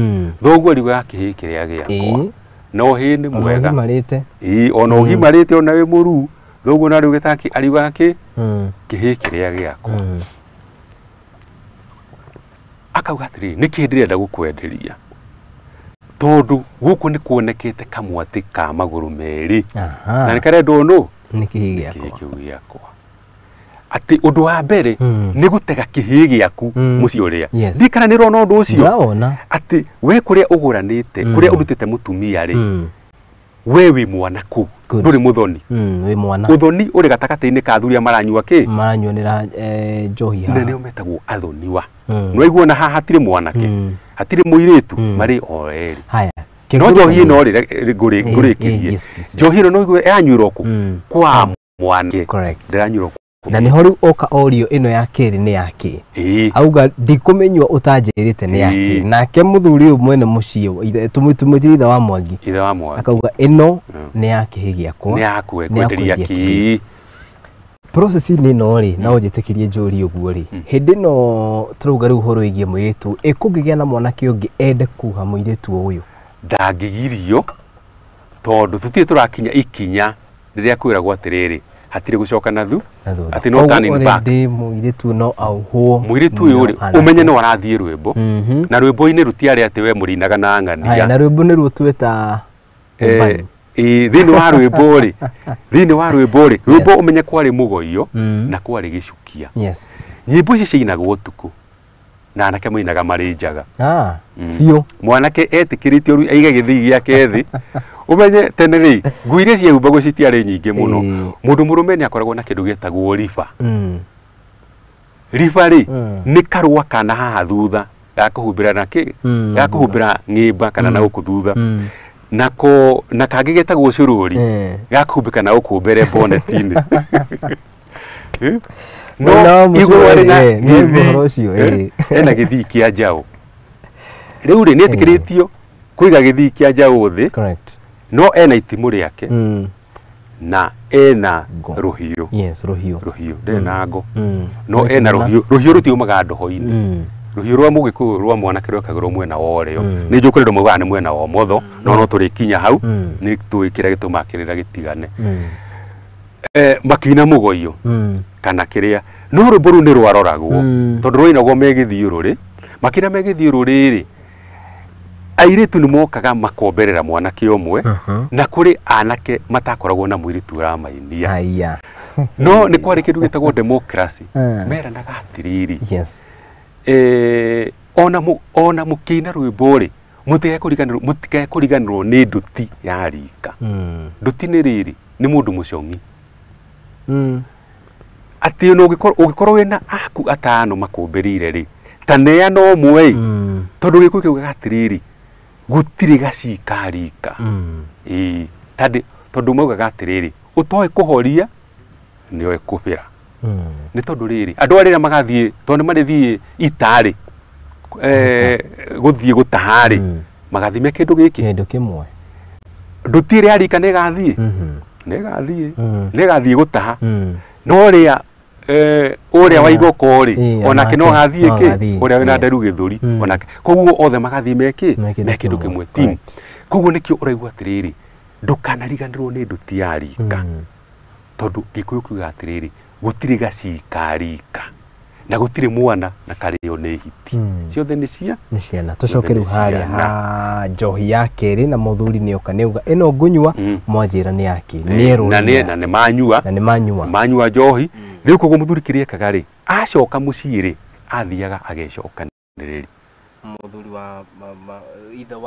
Speaker 2: thoguo ariugaga kĩhĩĩ kĩrĩa gĩakwa. Na ũhĩĩ nĩ mwega. Ona ũgimarĩte ona wĩ mũruu, thoguo na rĩu ariugaga kĩ? Kĩhĩĩ kĩrĩa gĩakwa. Akauga atĩrĩrĩ, nĩkĩĩ ndĩrenda gũkwenderia? Tondũ gũkũ nĩ kuonekete kamwatĩ ka magũrũ merĩ. Na nĩ karendwo nũ?
Speaker 1: Nĩ kĩhĩĩ gĩakwa.
Speaker 2: Kĩhĩĩ kĩu gĩakwa. Atĩ ũndũ wa mbere nĩ gũtega kĩhĩĩ gĩaku mũciĩ ũrĩa. Ndikana nĩ ũrona ũndũ ũcio? Atĩ we kũrĩa ũgũranĩte, kũrĩa ũrutĩte mũtumia rĩ, we wĩ mwana kũu, ndũrĩ mũthoni.
Speaker 1: Wĩ mwana.
Speaker 2: Ũthoni ũrĩ gatagatĩ-inĩ ka athuri arĩa maranyua kĩ?
Speaker 1: Maranyuanĩra njohi haha.
Speaker 2: Na nĩo metagwo athoniwa. Nĩ waigua ona haha hatirĩ mwanake, hatirĩ mũirĩtu, marĩ o erĩ.
Speaker 1: Haya.
Speaker 2: No njohi ĩno rĩ, ngũrĩkĩrie. Njohi ĩno no ũigue ĩranyuĩrwo kũ? Kwa mwanake. Ndĩranyuĩrwo kũ?
Speaker 1: Na nĩho rĩu oka orio ĩno ya kerĩ nĩ ya kĩ? Auga ndikũmĩnyua ũtanjĩrĩte nĩ ya kĩ? Nake mũthuri ũyũ mwene mũciĩ, tũmwĩtire ithe wa Mwangi.
Speaker 2: Ithe wa Mwangi.
Speaker 1: Akauga ĩno nĩ ya kĩhĩĩ gĩakwa.
Speaker 2: Nĩ ya kwenderia kĩhĩĩ.
Speaker 1: Process-inĩ ĩno rĩ, no ũnjĩtĩkĩrie njũrie ũguo rĩ, hĩndĩ ĩno tũrauga rĩu ũhoro wĩgiĩ mũirĩtu, ĩ kũngĩgĩa na mwanake ũngĩ ende kuha mũirĩtu ũyũ?
Speaker 2: Ndangĩgirio, tondũ tũtirĩ tũrakinya ikinya rĩrĩa kwĩragwo atĩrĩrĩ, hatirĩ gũcoka na thu, atĩ no turning back.
Speaker 1: Mũirĩtu no auhwo.
Speaker 2: Mũirĩtu ũyũ rĩ, ũmenye no arathiĩ rwĩmbo. Na rwĩmbo-inĩ rũtiarĩ atĩ we mũrinaga na ng'ania.
Speaker 1: Na rwĩmbo nĩruo twĩta
Speaker 2: Thĩinĩ wa rwĩmbo rĩ, thĩinĩ wa rwĩmbo rĩ, rwĩmbo ũmenye kwarĩ mũgoiyo na kwarĩ gĩcukia. Nyĩmbo ici ciainagwo ũtukũ na anake mainaga marĩ njaga.
Speaker 1: Biũ.
Speaker 2: Mwanake etĩkĩrĩtio aige gĩthii gĩake thĩ. Ũmenye tene rĩ, nguo iria ciehumbagwo citiarĩ nyingĩ mũno. Mũndũ mũrũme nĩ akoragwo na kĩndũ gĩtagwo riba. Riba rĩ, nĩ karũa kana haha thutha ga kũhumbĩra na kĩ? Ga kũhumbĩra ng'imba kana na gũkũ thutha. Nako na kangĩ getagwo cũrũri ga kũhumbĩka na gũkũ mbere boneti-inĩ. No igũrũ arĩ na gĩthii, ena gĩthii kĩa njaũ. Rĩu rĩ, nĩ etĩkĩrĩtio kũiga gĩthii kĩa njaũ thĩ. No ena itimũ rĩake na ena rũhiũ.
Speaker 1: Yes, rũhiũ.
Speaker 2: Rũhiũ, ndarĩ na ngo. No ena rũhiũ. Rũhiũ rũtiumaga ndoho-inĩ. Rũhiũ rwa mũgĩkũyũ rwa mwanake rwekagĩrwo mwena wa ũrĩo. Nĩ njũĩ kũrĩ andũ maugaga nĩ mwena wa ũmotho, no no tũrĩkinya hau, nĩ tũĩ kĩrĩa gĩtũmaga kĩrĩra gĩtigane. Makĩina mũgoiyo kana kĩrĩa, no rwĩmbo rũu nĩ rwaroragwo, tondũ rwainagwo me gĩthiũrũrĩ. Makĩina me gĩthiũrũrĩ rĩ, airĩtu nĩ mokaga makomberera mwanake ũmwe, na kũrĩ anake matakoragwo na mũirĩtu ũramainia. No nĩ kwarĩ kĩndũ gĩtagwo democracy. Meranaga atĩrĩrĩ, ona mũkĩina rwĩmbo rĩ, mũtikae kũriganĩrwo nĩ nduti ya rika. Nduti nĩ rĩrĩ, nĩ mũndũ mũcong'i. Atĩ ona ũngĩkorwo wĩna aku atano makũmbĩrĩire rĩ, ta neana ũmwe ĩ, tondũ gĩkũyũ kĩugaga atĩrĩrĩ, gũtirĩ gacika rika. Ĩĩ, tondũ maugaga atĩrĩrĩ, ũtoĩ kũhoria nĩoĩ kũbĩra. Nĩ tondũ rĩrĩ, andũ arĩa magathiĩ, tondũ nĩ marĩthiĩ ita-rĩ, gũthiĩ gũtaha-rĩ, magathime kĩndũ gĩkĩ.
Speaker 1: Kĩndũ kĩmwe.
Speaker 2: Nduti ĩrĩa ya rika nĩ ĩgathiĩ? Nĩ ĩgathiĩ. Nĩ ĩgathiĩ gũtaha. No ũrĩa ũrĩa wa igoko rĩ, onake no agathiĩ kĩ? Ũrĩa wĩna nderu gĩthũri, onake. Koguo othe magathiĩ me kĩ? Me kĩndũ kĩmwe, team. Koguo nĩkĩo ũraigua atĩrĩrĩ, ndũkanariganĩrwo nĩ nduti ya rika. Tondũ Gĩkũyũ kiugaga atĩrĩrĩ, gũtirĩ gacika rika, na gũtirĩ mwana na karĩo nĩ hiti. Ciothe nĩ cia?
Speaker 1: Nĩ ciana. Tũcoke rĩu harĩa ha njohi ya kerĩ, na mũthuri nĩ oka nĩ auga ĩno ngũnyua, mwanjĩra nĩ yake.
Speaker 2: Na nĩ manyua.
Speaker 1: Na nĩ manyua.
Speaker 2: Manyua njohi. Rĩu koguo mũthuri kĩrĩa ekaga rĩ, acoka mũciĩ rĩ, athiaga agecokanĩrĩria.
Speaker 1: Mũthuri wa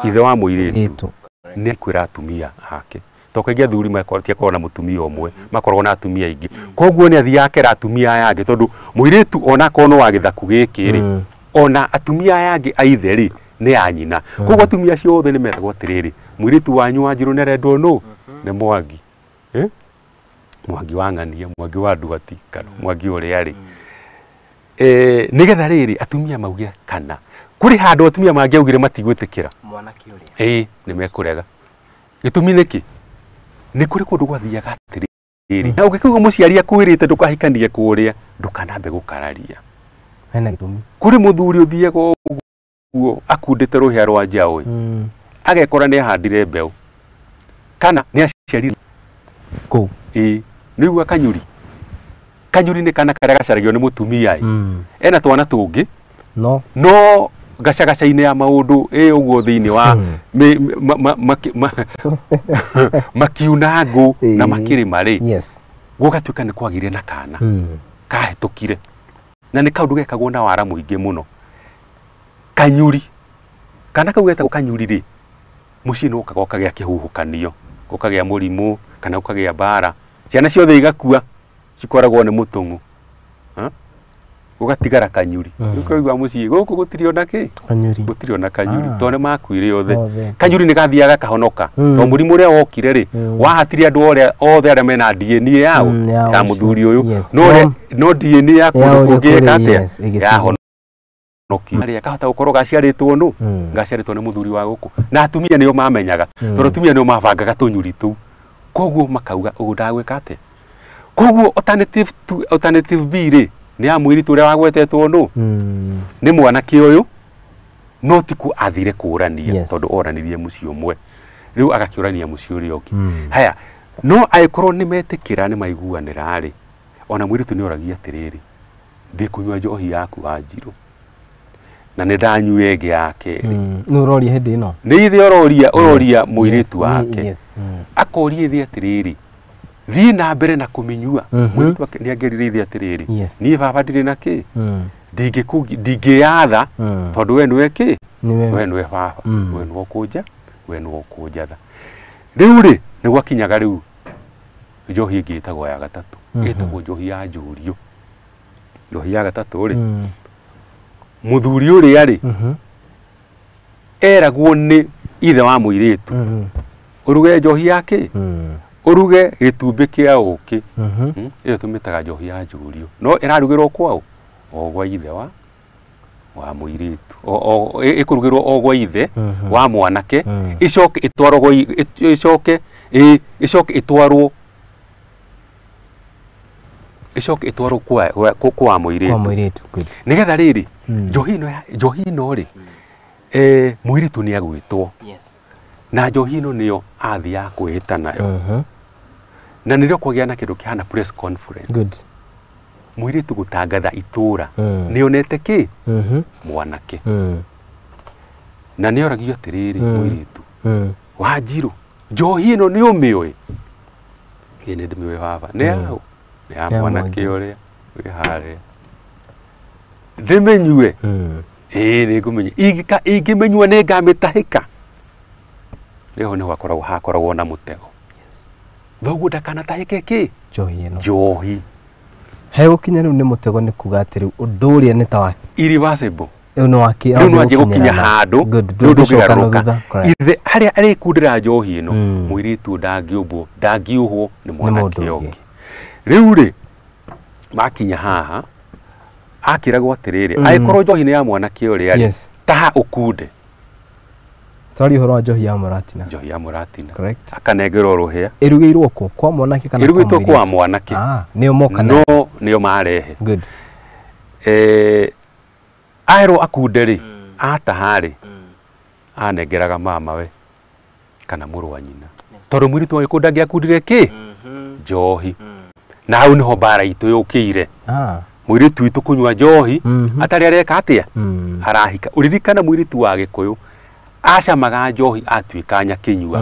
Speaker 2: ithe wa mũirĩtu nĩ kwĩra atumia ake. Tondũ kaingĩ athuri matiakoragwo na mũtumia ũmwe, makoragwo na atumia aingĩ. Koguo nĩ athiaga akera atumia aya angĩ, tondũ mũirĩtu ona akorwo no wa gĩthaku gĩkĩ rĩ, ona atumia aya angĩ a ithe rĩ, nĩ a nyina. Koguo atumia acio othe nĩ meragwo atĩrĩrĩ, mũirĩtu wanyu wa Njirũ nĩ arendwo nũ? Nĩ Mwangi. Mwangi wa Ng'ania, Mwangi wa Nduati, kana Mwangi ũrĩa rĩ. Nĩgetha rĩrĩ atumia mauge kana kũrĩ handũ atumia mangĩaugire matigwĩtĩkĩra
Speaker 1: mwanake ũrĩa,
Speaker 2: ĩĩ nĩ mekũrega. Gĩtũmi nĩkĩ? Nĩ kũrĩ kũndũ gwathiaga atĩrĩrĩ, na ũngĩkauga mũciari akwĩrĩte ndũkahikanie kũrĩa, ndũkanambe gũkararia.
Speaker 1: Hena gĩtũmi.
Speaker 2: Kũrĩ mũthuri ũthiaga ũguo akundĩte rũhĩa rwa njaũ, agekora nĩ ahandire mbeũ kana nĩ aciarire
Speaker 1: kũu.
Speaker 2: Ĩĩ, nĩguo kanyuri. Kanyuri nĩ kana karĩa gacaragio nĩ mũtumia ĩ. Ena twana tũngĩ, no gacagaca-inĩ ya maũndũ ĩ ũguo thĩinĩ wa makiuna ngũ na makĩrĩma rĩ, gũgatuĩka nĩ kwagĩire na kana kahĩtũkire, na nĩ kaũndũ gekagwo na wara mũingĩ mũno. Kanyuri, kana kau getagwo kanyuri rĩ, mũciĩ nĩ ũkaga ũkagĩa kĩhuhũkanio, ũkagĩa mũrimũ kana ũkagĩa mbara, ciana ciothe igakua, cikoragwo nĩ mũtũng'ũ, ũgatigara kanyuri. Ũkaigua mũciĩ gũkũ gũtirĩ ona kĩ? Gũtirĩ ona kanyuri, tondũ nĩ makuire othe. Kanyuri nĩ gathiaga kahonoka, tondũ mũrimũ ũrĩa wokire rĩ, wahatire andũ othe arĩa mena DNA yao ya mũthuri ũyũ, no DNA ya kũndũ kũngĩ ĩka atĩa? Yahonokia. Arĩa kahota gũkorwo gaciarĩtwo nũ? Gaciarĩtwo nĩ mũthuri wa gũkũ. Na atumia nĩo mamenyaga, tondũ atumia nĩo mabangaga tũnyuri tũu. Koguo makauga ũguo ndagwĩka atĩa? Koguo alternative B rĩ, nĩ ya mũirĩtu ũrĩa wagwetetwo nũ? Nĩ mwanake ũyũ, no ti ku athire kũrania, tondũ oranirie mũciĩ ũmwe, rĩu agakĩũrania mũciĩ ũrĩa ũngĩ. Haya, no angĩkorwo nĩ metĩkĩra nĩ maiguanĩra rĩ, ona mũirĩtu nĩ oragia atĩrĩrĩ, ndĩkũnyua njohi yaku wa Njirũ, na nĩ ndanyua ĩngĩ ya kerĩ.
Speaker 1: Nĩ ũroria hĩndĩ ĩno?
Speaker 2: Nĩ ithe ũroria mũirĩtu wake. Akoria ithe atĩrĩrĩ, thiĩ na mbere na kũmĩnyua. Mũirĩtu wake nĩ angĩerire ithe atĩrĩrĩ, niĩ baba ndirĩ na kĩ, ndingĩyatha, tondũ we nĩwe kĩ, we nĩwe baba, we nĩwe ũkũnja, we nĩwe ũkũnjatha. Rĩu rĩ, nĩ gwakinyaga rĩu njohi ĩngĩ ĩtagwo ya gatatũ, ĩtagwo njohi ya njũrio. Njohi ya gatatũ rĩ, mũthuri ũrĩa rĩ, eragwo nĩ ithe wa mũirĩtu, ũruge njohi ya kĩ? Ũruge gĩtumbĩ kĩa ũkĩ. Ĩyo tũmĩtaga njohi ya njũrio. No ĩrarugĩrwo kwao? O gwa ithe wa mũirĩtu. Ĩkũrugĩrwo o gwa ithe wa mwanake, ĩcoke ĩtwarwo ĩcoke ĩtwarwo Ĩcoke ĩtwarwo kwa mũirĩtu.
Speaker 1: Kwa mũirĩtu. Good.
Speaker 2: Nĩgetha rĩrĩ njohi ĩno rĩ mũirĩtu nĩ agwĩtwo.
Speaker 1: Yes.
Speaker 2: Na njohi ĩno nĩyo athiaga kwĩhĩta nayo. Na nĩrĩo kwagĩa na kĩndũ kĩhana press conference.
Speaker 1: Good.
Speaker 2: Mũirĩtu gũtangatha itũra nĩonete kĩ mwanake. Na nĩoragio atĩrĩrĩ mũirĩtu Wanjirũ njohi ĩno nĩ ũmĩũĩ? Ĩĩ nĩ ndĩmĩũĩ baba. Nĩ yaũ? Nĩ ya mwanake ũrĩa wĩ harĩa. Ndĩmĩnyue? Ĩĩ nĩ ngũmĩnyua. Ingĩmĩnyua nĩ ngamĩtahĩka. Rĩu nĩho hakoragwo na mũtego. Thoguo ndakanatahĩke kĩ?
Speaker 1: Njohi ĩno.
Speaker 2: Njohi.
Speaker 1: Hegũkinya rĩu nĩ mũtego nĩ kuga atĩ rĩu ũndũ ũrĩa nĩ ta wa
Speaker 2: irreversible.
Speaker 1: Rĩu nĩ waki
Speaker 2: rĩu nĩ wanjia gũkinya handũ rĩu ndũngĩgarũrũka. Ithe harĩa arĩkundĩra njohi ĩno mũirĩtu ndangĩũmbwo ndangĩũhwo nĩ mwanake ũngĩ. Rĩu rĩ makinya haha akĩragwo atĩrĩrĩ angĩkorwo njohi nĩ ya mwanake ũrĩa rĩ taha ũkunde.
Speaker 1: Twari ũhoro wa njohi ya mũratina.
Speaker 2: Njohi ya mũratina.
Speaker 1: Correct.
Speaker 2: Akanengerwo rũhĩa.
Speaker 1: Ĩrugĩirwo kũ? Kwa mwanake kana kwa mũirĩtu?
Speaker 2: Ĩrugĩtwo kwa mwanake.
Speaker 1: Nĩo moka nayo.
Speaker 2: No nĩo marehe.
Speaker 1: Good.
Speaker 2: Aerwo akunde rĩ ataha rĩ anengeraga mama we kana mũrũ wa nyina. Tondũ mũirĩtu wa Gĩkũyũ ndangĩakundire kĩ? Njohi. Na hau nĩho mbara itũ yũkĩire. Mũirĩtu witũ kũnyua njohi atarĩ areka atĩa? Arahika. Ũririkana mũirĩtu wa Gĩkũyũ acamaga njohi atuĩka nyakĩnyua.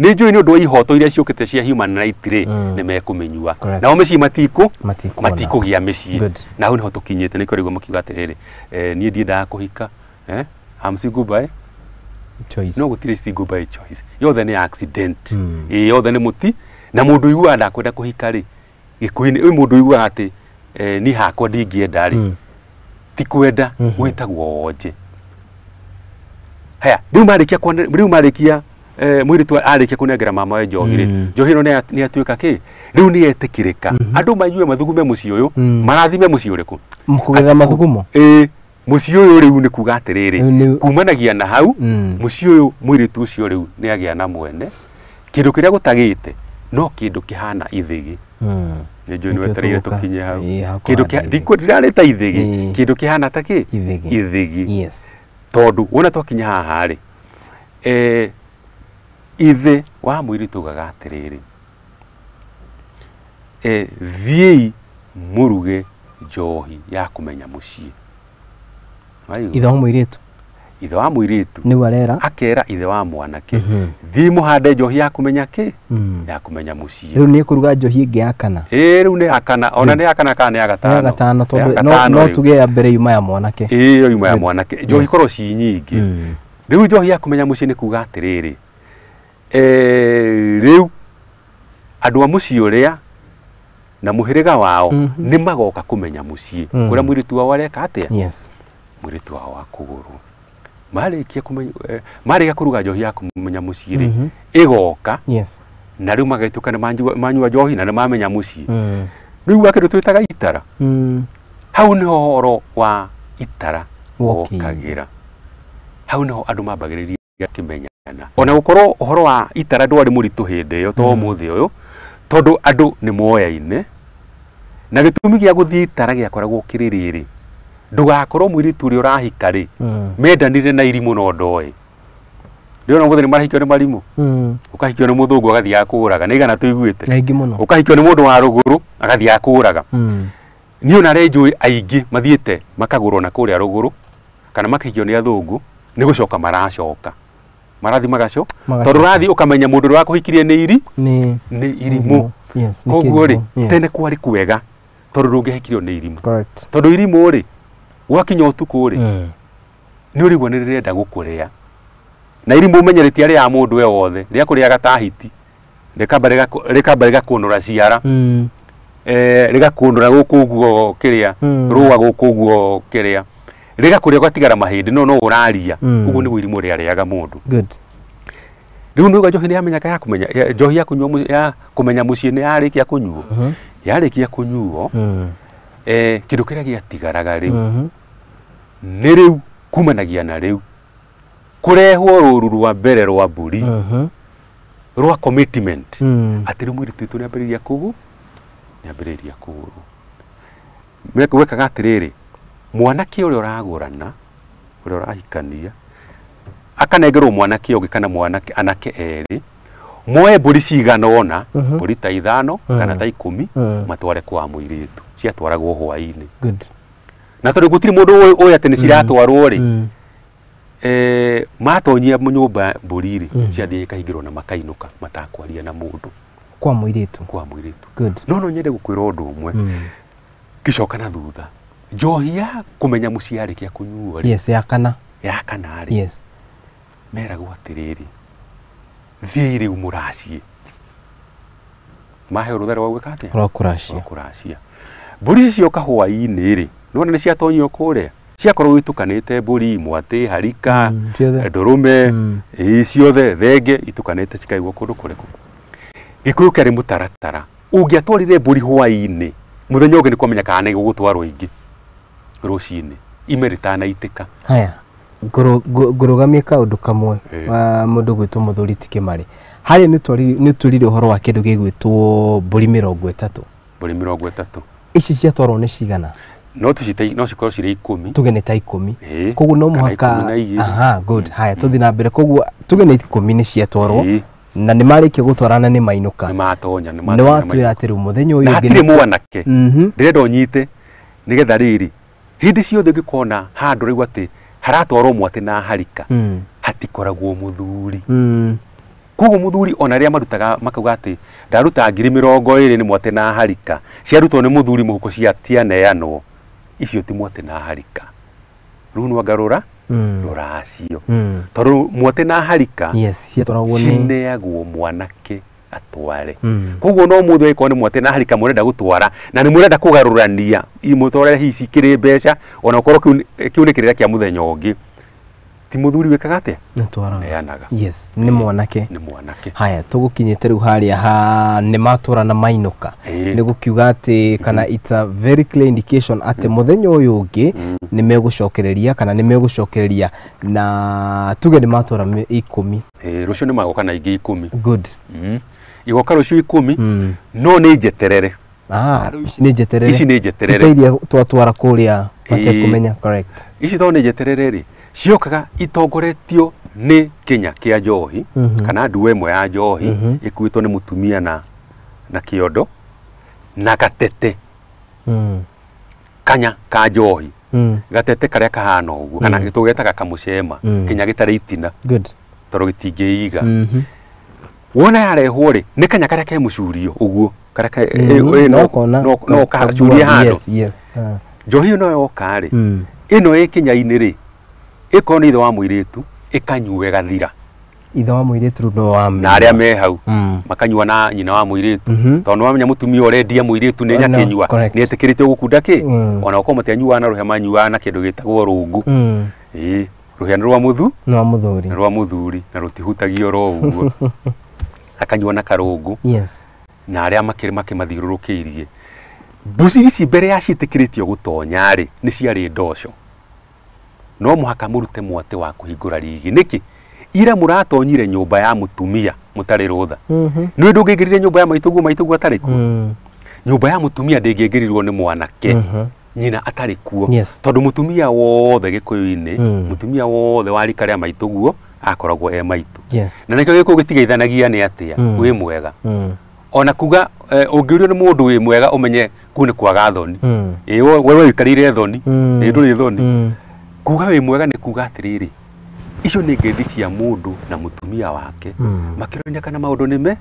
Speaker 2: Nĩ njũĩ nĩ ũndũ wa ihoto iria ciũkĩte cia human right rĩ nĩ mekũmĩnyua. Nao mĩciĩ matikũgĩa mĩciĩ. Na hau nĩho tũkinyĩte nĩkĩo rĩu makiuga atĩrĩrĩ niĩ ndiendaga kũhika I'm single by
Speaker 1: choice.
Speaker 2: No gũtirĩ single by choice. Yothe nĩ accident. Ĩ yothe nĩ mũti na mũndũ ũiguaga ndakwenda kũhika rĩ Gĩkũyũ-inĩ ũyũ mũndũ ũiguaga atĩ niĩ hakwa ndingĩenda rĩ ti kwenda gwĩtagwo wonje. Haya rĩu marĩkia mũirĩtu arĩkia kũnengera mama we njohi rĩ njohi ĩno nĩ atuĩka kĩ? Rĩu nĩ yetĩkĩrĩka. Andũ maigue mathugume mũciĩ ũyũ marathime mũciĩ ũrĩkũ?
Speaker 1: Kũgerera mathugumo?
Speaker 2: Ĩĩ mũciĩ ũyũ rĩu nĩ kuga atĩrĩrĩ kumanagia na hau mũciĩ ũyũ mũirĩtu ũcio rĩu nĩ agĩa na mwene. Kĩndũ kĩrĩa gũtagĩte no kĩndũ kĩhana ithĩgĩ. Nĩ njũĩ nĩ wetereire tũkinye hau. Kĩndũ ndirarĩta ithĩgĩ kĩndũ kĩhana ta kĩ? Ithĩgĩ. Tondũ wona twakinya haha rĩ ithe wa mũirĩtu augaga atĩrĩrĩ thiĩi mũruge njohi ya kũmenya mũciĩ.
Speaker 1: Ithe wa mũirĩtu?
Speaker 2: Ithe wa mũirĩtu
Speaker 1: nĩwe arera?
Speaker 2: Akera ithe wa mwanake thiĩ mũhande njohi ya kũmenya kĩ? Ya kũmenya mũciĩ.
Speaker 1: Rĩu nĩ ekũruga njohi ĩngĩ ya kana?
Speaker 2: Ĩĩ rĩu nĩ ya kana ona nĩ ya kana kana nĩ ya gatano.
Speaker 1: Nĩ ya gatano tondũ no tuge ya mbere yuma ya mwanake.
Speaker 2: Ĩĩ ĩyo yuma ya mwanake. Njohi ikorwo ci nyingĩ. Rĩu njohi ya kũmenya mũciĩ nĩ kuga atĩrĩrĩ rĩu andũ a mũciĩ ũrĩa na mũhĩrĩga wao nĩ magoka kũmenya mũciĩ kũrĩa mũirĩtu wao areka atĩa?
Speaker 1: Yes.
Speaker 2: Mũirĩtu wao wa kũgũrwo. Marĩkia kũmenya marĩkia kũruga njohi ya kũmenya mũciĩ rĩ ĩgoka.
Speaker 1: Yes.
Speaker 2: Na rĩu magagĩtuĩka nĩ manyua njohi na nĩ mamenya mũciĩ. Rĩu wa kĩndũ twĩtaga itara. Hau nĩho ũhoro wa itara wokagĩra. Hau nĩho andũ mambagĩrĩria kĩmenyana. Ona gũkorwo ũhoro wa itara ndwarĩ mũritũ hĩndĩ ĩyo to ũmũthĩ ũyũ tondũ andũ nĩ moyaine na gĩtũmi gĩa gũthiĩ itara gĩakoragwo kĩrĩ rĩrĩ ndũgakorwo mũirĩtu ũrĩa ũrahika rĩ mendanire na irimũ no ndoĩ. Ndĩrona ũmũthĩ nĩ marahikio nĩ marimũ. Ũkahikio nĩ mũthũngũ agathiĩ akũũraga nĩ igana tũiguĩte.
Speaker 1: Aingĩ mũno.
Speaker 2: Ũkahikio nĩ mũndũ wa rũgũrũ agathiĩ akũũraga. Niĩ ona arĩa njũĩ aingĩ mathiĩte makagũrwo na kũrĩa rũgũrũ kana makahikio nĩ athũngũ nĩ gũcoka maracoka. Marathiĩ magacoka tondũ ũrathiĩ ũkamenya mũndũ ũrĩa wakũhikirie nĩ iri nĩ irimũ. Koguo rĩ tene kwarĩ kwega tondũ ndũngĩhikirio nĩ irimũ. Tondũ irimũ rĩ gwakinya ũtukũ rĩ nĩ ũrĩigua nĩ rĩrenda gũkũrĩa. Na irimũ ũmenye rĩtiarĩaga mũndũ we wothe rĩakũrĩaga ta hiti rĩkamba rĩgakũnũra ciara rĩgakũnũra gũkũ ũguo kĩrĩa rũa gũkũ ũguo kĩrĩa rĩgakũrĩa ũgatigara mahĩndĩ no no ũraria. Ũguo nĩguo irimũ rĩarĩaga mũndũ.
Speaker 1: Good.
Speaker 2: Rĩu nĩuga njohi nĩ yamenyeka ya kũmenya njohi ya kũnyua ya kũmenya mũciĩ nĩ yarĩkia kũnyuo. Yarĩkia kũnyuo kĩndũ kĩrĩa gĩatigaraga rĩu nĩ rĩu kumanagia na rĩu kũrehwo rũru rwa mbere rwa mbũri rwa commitment atĩ rĩu mũirĩtu witũ nĩambĩrĩria kũgũ Nĩambĩrĩria kũgũrwo. Wekaga atĩrĩrĩ, mwanake ũrĩa ũragũrana, ũrĩa ũrahikania, akanengerwo mwanake ũngĩ kana mwanake anake erĩ, moe mbũri cigana ũna, mbũri ta 5 kana ta 10, matware kwa mũirĩtu. Ciatwaragwo hwaĩ-inĩ.
Speaker 1: Good.
Speaker 2: Na tondũ gũtirĩ mũndũ ũĩ atĩ nĩ ciratwarwo rĩ, matonyia nyũmba mbũri rĩ, ciathiĩ ikahingĩrwo na makainũka matakwaria na mũndũ.
Speaker 1: Kwa mũirĩtu.
Speaker 2: Kwa mũirĩtu.
Speaker 1: Good.
Speaker 2: No nyende gũkwĩra ũndũ ũmwe. Ngĩcoka na thutha. Njohi ya kũmenya mũciĩ yarĩkia kũnyuo rĩ.
Speaker 1: Yes, ya kana.
Speaker 2: Ya kana rĩ.
Speaker 1: Yes.
Speaker 2: Meragwo atĩrĩrĩ, thiĩi rĩu mũracie. Maheo rũtha rwa gwĩka atĩa?
Speaker 1: Rwa kũracia.
Speaker 2: Rwa kũracia. Mbũri ici cioka hwaĩ-inĩ rĩ, nĩwona nĩ ciatonyio kũrĩa. Ciakorwo itukanĩte mbũri, mwatĩ, harika, ndũrũme, ciothe, thenge, itukanĩte cikaigwo kũndũ kũrĩkũ. Gĩkũyũ kĩarĩ mũtaratara. Ũngĩatwarire mbũri hwaĩ-inĩ, mũthenya ũngĩ nĩ kwamenya kana nĩ gũgũtwarwo ingĩ rũcinĩ, ime rĩtanaitĩka.
Speaker 1: Haya, ngũrũgamie kaũndũ kamwe, mũndũ gwĩtwo mũthuri ti Kĩmarĩ. Harĩa nĩ tũrire ũhoro wa kĩndũ gĩgwĩtwo mbũri 30.
Speaker 2: Mbũri 30.
Speaker 1: Ici ciatwarwo nĩ cigana?
Speaker 2: No cikorwo cirĩ 10.
Speaker 1: Tuge nĩ ta 10. Koguo no mũhaka. Aha, good. Haya, tũthiĩ na mbere. Koguo tuge nĩ 10 nĩ ciatwarwo. Na nĩ marĩkia gũtwarana nĩ mainũka.
Speaker 2: Nĩ matonya, nĩ
Speaker 1: matonya. Nĩ watwĩra atĩ rĩu mũthenya ũyũ ũngĩ.
Speaker 2: Hatirĩ mwanake. Ndĩrenda ũnyite nĩgetha rĩrĩ hĩndĩ ciothe ũngĩkona handũ rĩu atĩ haratwarwo mwatĩ na harika, hatikoragwo mũthuri. Koguo mũthuri ona rĩrĩa marutaga makauga atĩ ndaruta ngiri 20 nĩ mwatĩ na harika, ciarutwo nĩ mũthuri mũhuko cianeanwo, icio ti mwatĩ na harika. Rĩu no ngarũra rũracio. Tondũ mwatĩ na harika cineagwo mwanake atware. Koguo no mũthĩ angĩkorwo nĩ mwatĩ na harika mũrenda gũtwara na nĩ mũrenda kũgarũrania imũtware hihi cikĩrĩ mbeca, ona ũkorwo kĩu nĩ kĩrĩra kĩa mũthenya ũngĩ, ti mũthuri wĩkaga atĩa? Neanaga.
Speaker 1: Yes, nĩ mwanake.
Speaker 2: Nĩ mwanake.
Speaker 1: Haya, tũgũkinyĩte rĩu harĩa ha nĩ matwara na mainũka. Nĩ gũkiuga atĩ kana it's a very clear indication atĩ mũthenya ũyũ ũngĩ nĩ megũcokereria kana nĩ megũcokereria na tuge nĩ matwara 10.
Speaker 2: Rũciũ nĩ magoka na ingĩ 10.
Speaker 1: Good.
Speaker 2: Igoka rũciũ 10, no nĩ njeterere.
Speaker 1: Ici nĩ njeterere.
Speaker 2: Ici nĩ njeterere.
Speaker 1: Iria twatwara kũrĩa matekũmenya, correct.
Speaker 2: Ici tondũ nĩ njeterere rĩ, ciokaga itongoretio nĩ kĩnya kĩa njohi, kana ndua ĩmwe ya njohi, ĩkuĩtwo nĩ mũtumia na kĩondo, na gatete. Kanya ka njohi. Gatete karĩa kahana ũguo, kana tũgetaga kamũcema, kĩnya gĩtarĩ itina.
Speaker 1: Good.
Speaker 2: Tondũ gĩtingĩiga. Wona yarehwo rĩ, nĩ kanya karĩa ke mũcurio ũguo, karĩa no kacurie handũ. Njohi ĩno yoka rĩ, ĩno ĩ kĩnya-inĩ rĩ, ĩkorwo nĩ ithe wa mũirĩtu, ĩkanyua ĩgathira.
Speaker 1: Ithe wa mũirĩtu no wa
Speaker 2: na arĩa me hau makanyua na nyina wa mũirĩtu, tondũ nĩwamenya mũtumia ũrendia mũirĩtu nĩ nyakĩnyua, nĩ etĩkĩrĩte gũkunda kĩ, ona ũkorwo matianyuaga na rũhĩa, manyuaga na kĩndũ gĩtagwo rũngũ. Rũhĩa nĩ rwa mũthu,
Speaker 1: nĩ
Speaker 2: rwa mũthuri na rũtihutagio oro ũguo. Akanyua na karũngũ.
Speaker 1: Yes.
Speaker 2: Na arĩa makĩmathiũrũrũkĩirie. Mbuci ici mbere ya ciĩtĩkĩrĩtio gũtonya rĩ, nĩ ciarĩ ndoco. No mũhaka mũrute mwatĩ wa kũhingũra rigi. Nĩkĩ? Ira mũratonyire nyũmba ya mũtumia mũtarĩ rũtha. Nĩ ndũngĩingĩrire nyũmba ya maitũguo, maitũguo atarĩ kuo. Nyũmba ya mũtumia ndĩngĩingĩrirwo nĩ mwanake, nyina atarĩ kuo. Tondũ mũtumia wothe Gĩkũyũ-inĩ, mũtumia wothe wa rika rĩa maitũguo akoragwo e maitũ. Na nĩkĩo Gĩkũyũ gĩtigeithanagia nĩ atĩa, wĩ mwega. Ona kuga ũngĩũrio nĩ mũndũ wĩ mwega ũmenye kũu nĩ kwaga thoni. We wĩikarĩire thoni, ndũrĩ thoni. Kuga wĩ mwega nĩ kuga atĩrĩrĩ, icio nĩ ngeithi cia mũndũ na mũtumia wake, makĩronia kana maũndũ nĩ me,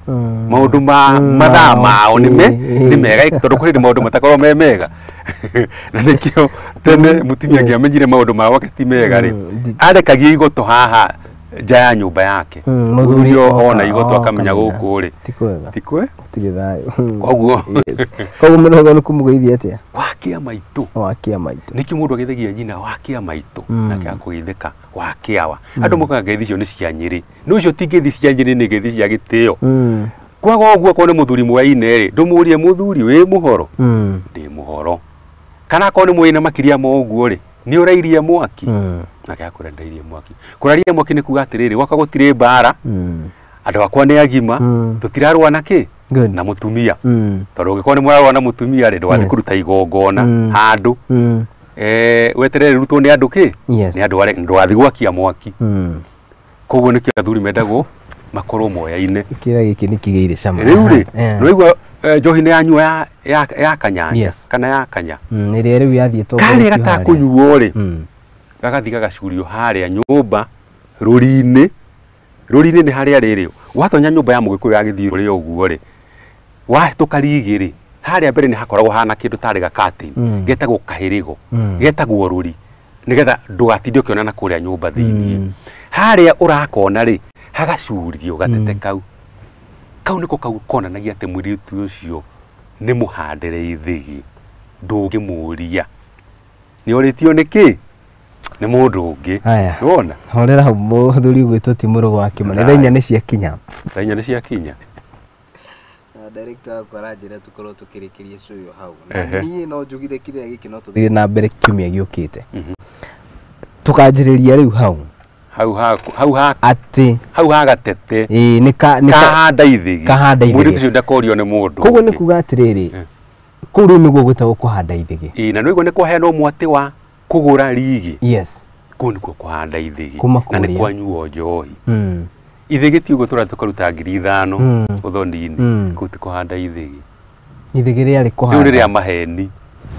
Speaker 2: maũndũ ma mathaa mao nĩ me, nĩ mega, tondũ kũrĩ maũndũ matakorwo me mega. Na nĩkĩo tene mũtumia angĩamenyire maũndũ ma gwake ti mega rĩ, arekagia igoto haha nja ya nyũmba yake. Mũthuri ona igoto akamenya gũkũ rĩ, ti kwega,
Speaker 1: gũtirĩ thayũ.
Speaker 2: Koguo
Speaker 1: koguo mũno nĩ kũmũgeithia atĩa?
Speaker 2: Wakia maitũ.
Speaker 1: Wakia maitũ.
Speaker 2: Nĩkĩo mũndũ ageithagia nyina wakia maitũ, nake akũgeithĩka wakiawa. Andũ mokaga ngeithi icio nĩ cia Nyĩrĩ. No icio ti ngeithi cia Nyĩrĩ, nĩ ngeithi cia gĩtĩo. Kwaga ũguo akorwo nĩ mũthuri mwaine rĩ, ndũmũrie mũthuri wĩ mũhoro? Ndĩ mũhoro. Kana akorwo nĩ mwĩna makĩria ma ũguo rĩ, nĩ ũrairie mwaki? Nake akwĩra ndairie mwaki. Kũraria mwaki nĩ kuga atĩrĩrĩ, gwakwa gũtirĩ mbara, andũ akwa nĩ agima, tũtirarũa na kĩ? Na mutumia tondu ungikorwo ni murarũa na mutumia ri ndũgathiĩ kũruta igongona handũ weterere rutwo ni andu ki ni andu are ndũgathiĩ gwakia mwaki. Koguo nikio athuri mendagwo makorwo moya-inĩ.
Speaker 1: Kĩrĩa gĩkĩ nĩ kĩgĩire cama
Speaker 2: rĩu rĩ nĩwaigua njohi nĩ yanyua ya kanyanja kana ya kanya
Speaker 1: ĩrĩa rĩu yathiĩ
Speaker 2: karĩa gatakũnyuo rĩ gagathiĩ gagacurio harĩa nyũmba rũri-inĩ. Rũri-inĩ nĩ harĩa rĩrĩ watonya nyũmba ya mũgĩkũyũ ya gĩthiĩ rũrĩa ũguo rĩ wahĩtũka rigĩ rĩ harĩa mbere nĩ hakoragwo hana kĩndũ tarĩ ga curtain getagwo kahĩrĩgo getagwo rũri nĩgetha ndũgatinde ũkĩonana kũrĩa nyũmba thĩinĩ. Harĩa ũrakona rĩ hagacurio gatete kau kau nĩko kau konanagia atĩ mũirĩtu ũcio nĩ mũhandĩre ithigi ndũngĩmũria nĩ ũrĩtio nĩkĩ nĩ mũndũ ũngĩ. Nĩwona
Speaker 1: horera hau mũthuri ũgwĩtwo ti Mũrũgũ wa Kĩmani. Thaa inya nĩ ciakinya.
Speaker 2: Thaa inya nĩ ciakinya.
Speaker 1: Director wakwa aranjĩra tũkorwo tũkĩrĩkĩria show ĩyo hau na niĩ no njugire kĩrĩa gĩkĩ no tũthiĩ na mbere kiumia gĩũkĩte tũkanjĩrĩria rĩu hau
Speaker 2: hau ha
Speaker 1: atĩ
Speaker 2: hau ha gatete
Speaker 1: nĩ
Speaker 2: kahanda ithigi mũirĩtu ũcio ndakorio nĩ mũndũ.
Speaker 1: Koguo nĩ kuga atĩrĩrĩ kũu rĩu nĩguo gwĩtagwo kũhanda ithigi.
Speaker 2: Na nĩguo nĩ kũheanwo mwatĩ wa kũgũra rigi.
Speaker 1: Yes.
Speaker 2: Kũu nĩkuo kũhanda ithigi na nĩ kwanyuo njohi. Ithigi ti ũguo tũrathiĩ tũkaruta 5,000 ũthoni-inĩ kũu ti kũhanda ithigi.
Speaker 1: Ithigi rĩarĩ kũhanda
Speaker 2: rĩu nĩ rĩa maheni.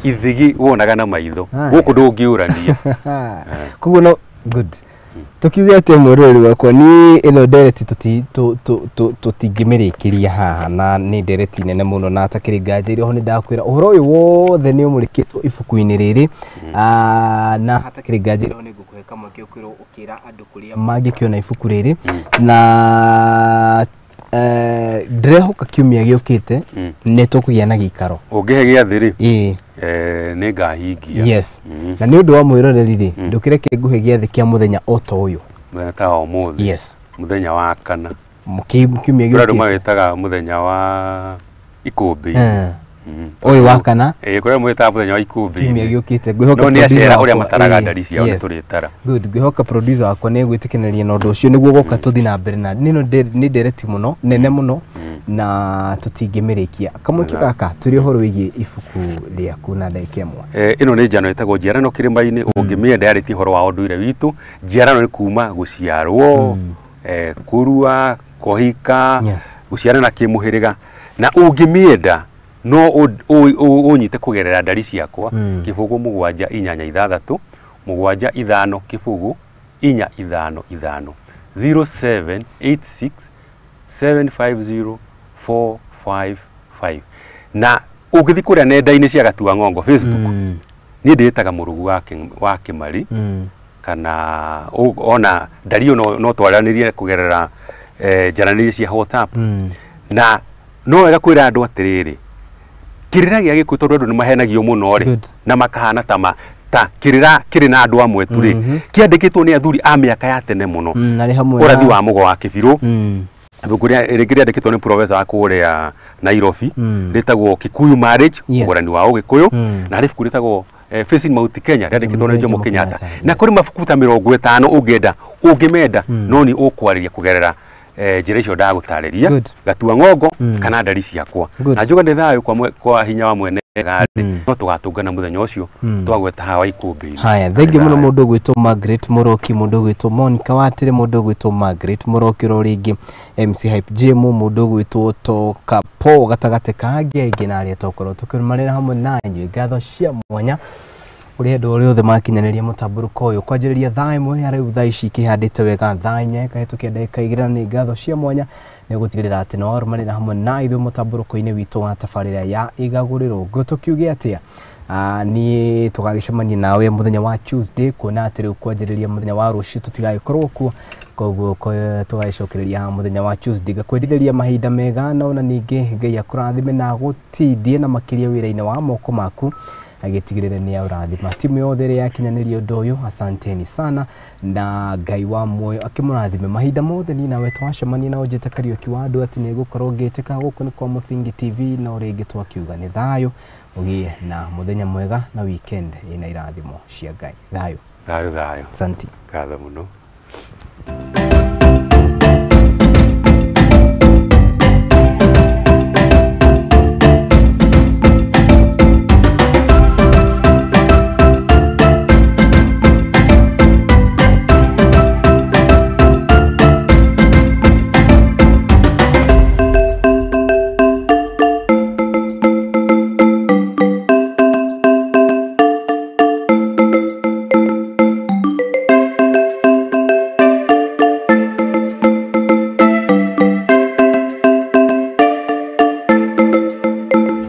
Speaker 2: Ithigi wonaga na maitho gũkũ ndũngĩũrania.
Speaker 1: Koguo no good tukiuge atĩ mwĩroreri wakwa niĩ ĩno ndereti tũtingĩmĩrĩkĩria haha na nĩ ndereti nene mũno na atakĩrĩ nganja iria ho nĩ ndakwĩra ũhoro ũyũ wothe nĩ ũmũrĩkĩtwo ibuku-inĩ rĩrĩ na hatakĩrĩ nganja iria ho nĩ ngũkũhe kamweke ũkwĩrwo ũkĩra andũ kũrĩa mangĩkĩona ibuku rĩrĩ na ndĩrehoka kiumia gĩũkĩte nĩ tũkũgĩa na gĩikaro
Speaker 2: ũngĩhe gĩathĩ rĩ nĩ ngahingia.
Speaker 1: Yes. Na nĩ ũndũ wa mwĩroreri rĩ ndũkĩreke ngũhe gĩathĩ kĩa mũthenya o ta ũyũ
Speaker 2: mũthenya ta wa ũmũthĩ.
Speaker 1: Yes.
Speaker 2: Mũthenya wa kana
Speaker 1: kiumia gĩũkĩte
Speaker 2: andũ mawĩtaga mũthenya wa ikũmbĩ.
Speaker 1: Ũyũ wa kana
Speaker 2: kũrĩa mwĩtaga mũthenya wa ikũmbĩ
Speaker 1: kiumia gĩũkĩte ngwĩhoka
Speaker 2: no nĩ acera ũrĩa mataraga ndari ciao nĩ tũrĩtara.
Speaker 1: Good. Ngwĩhoka producer wakwa nĩ egwĩtĩkĩrĩria na ũndũ ũcio nĩguo goka tũthiĩ na mbere na nĩ ndereti mũno nene mũno na tũtingĩmĩrĩkia. Kamweke gaka tũrĩ ũhoro wĩgiĩ ibuku rĩaku na ndagĩka ĩmwe.
Speaker 2: Ĩno nĩ njano ĩtagwo Njiarano Kĩrĩma-inĩ ũngĩmĩenda yarĩtie ũhoro wa ũndũire witũ. Njiarano nĩ kuma gũciarwo kũrua kũhika gũciarana kĩmũhĩrĩga na ũngĩmĩenda no ũnyite kũgerera ndari ciakwa 0 7 8 6 7 5 0 4 5 5 0786 750 455 na ũngĩthiĩ kũrĩa nenda-inĩ cia Gatua Ng'ongo Facebook niĩ ndĩĩtaga Mũrũgũ wa Kĩmari kana ona ndari ĩyo no twaranĩrie kũgerera njaranĩrie cia WhatsApp na no wega kwĩra andũ atĩrĩrĩ kĩrĩra gĩa Gĩkũyũ tondũ andũ nĩ mahenagio mũno rĩ na makahana ta kĩrĩra kĩrĩ na andũ amwe tu rĩ kĩandĩkĩtwo nĩ athuri a mĩaka ya tene mũno ũrathi wa Mũgo wa Kĩbirũ ibuku rĩngĩ rĩandĩkĩtwo nĩ professor wa kũrĩa Nairobi rĩtagwo Kikuyu Marriage ũgũrani wa Ũgĩkũyũ na harĩ ibuku rĩtagwo Facing Mount Kenya rĩandĩkĩtwo nĩ Jomo Kenyatta na kũrĩ mabuku ta 50 ũngĩenda ũngĩmenda no nĩ ũkwarĩria kũgerera njĩra icio ndagũtarĩria Gatua Ng'ongo kana ndari ciakwa na njuga nĩ thayũ kwa hinya wa mwene gari no tũgatũngana mũthenya ũcio twagweta haha wa ikũmbĩ-inĩ.
Speaker 1: Haya thengiũ mũno mũndũ ũgwĩtwo Margaret Mũroki mũndũ ũgwĩtwo Monica Watire mũndũ ũgwĩtwo Margaret Mũroki ro rĩngĩ MC Hype Jim mũndũ ũgwĩtwo Tokapo gatagatĩ ka angĩ aingĩ na arĩa tokorwo tũkĩrũmanĩra hamwe na inyuĩ ngatho cia mwanya kũrĩ andũ arĩa othe makinyanĩria mũtambũrũko ũyũ kwanjĩrĩria thaa ĩmwe ya rĩu thaa ici ikĩhandĩte wega thaa inya ĩkahĩtũkia ndagĩka igĩrĩ na nĩ ngatho cia mwanya nĩ gũtigĩrĩra atĩ nĩ warũmanĩra hamwe na ithuĩ mũtambũrũko-inĩ witũ wa tabarĩra ya Igagũrĩrwo. Tũkiuge atĩa niĩ tũgagĩcemania nawe mũthenya wa Tuesday kuona atĩ rĩu kwanjĩrĩria mũthenya wa rũciũ tũtigagĩkorwo kuo koguo tũgagĩcokereria mũthenya wa Tuesday ngakwendithĩria mahinda mega na ona ningĩ Ngai akũrathime na agũtindie na makĩria wĩra-inĩ wa moko maku agĩtigĩrĩre nĩ aũrathima. Timu yothe ĩrĩa yakinyanĩria ũndũ ũyũ asanteni sana na Ngai wa muoyo akĩmũrathime mahinda mothe. Niĩ nawe twacemania na ũnjĩte Kariũki wa andũ atĩ nĩngũkorwo ngĩtĩka gũkũ nĩ kwa Mũthingi TV na rĩngĩ twakiuga nĩ thayũ ũgĩe na mũthenya mwega na weekend ĩna irathimo cia Ngai. Thayũ
Speaker 2: thayũ thayũ.
Speaker 1: Asante.
Speaker 2: Ngatho mũno.
Speaker 1: Thank you.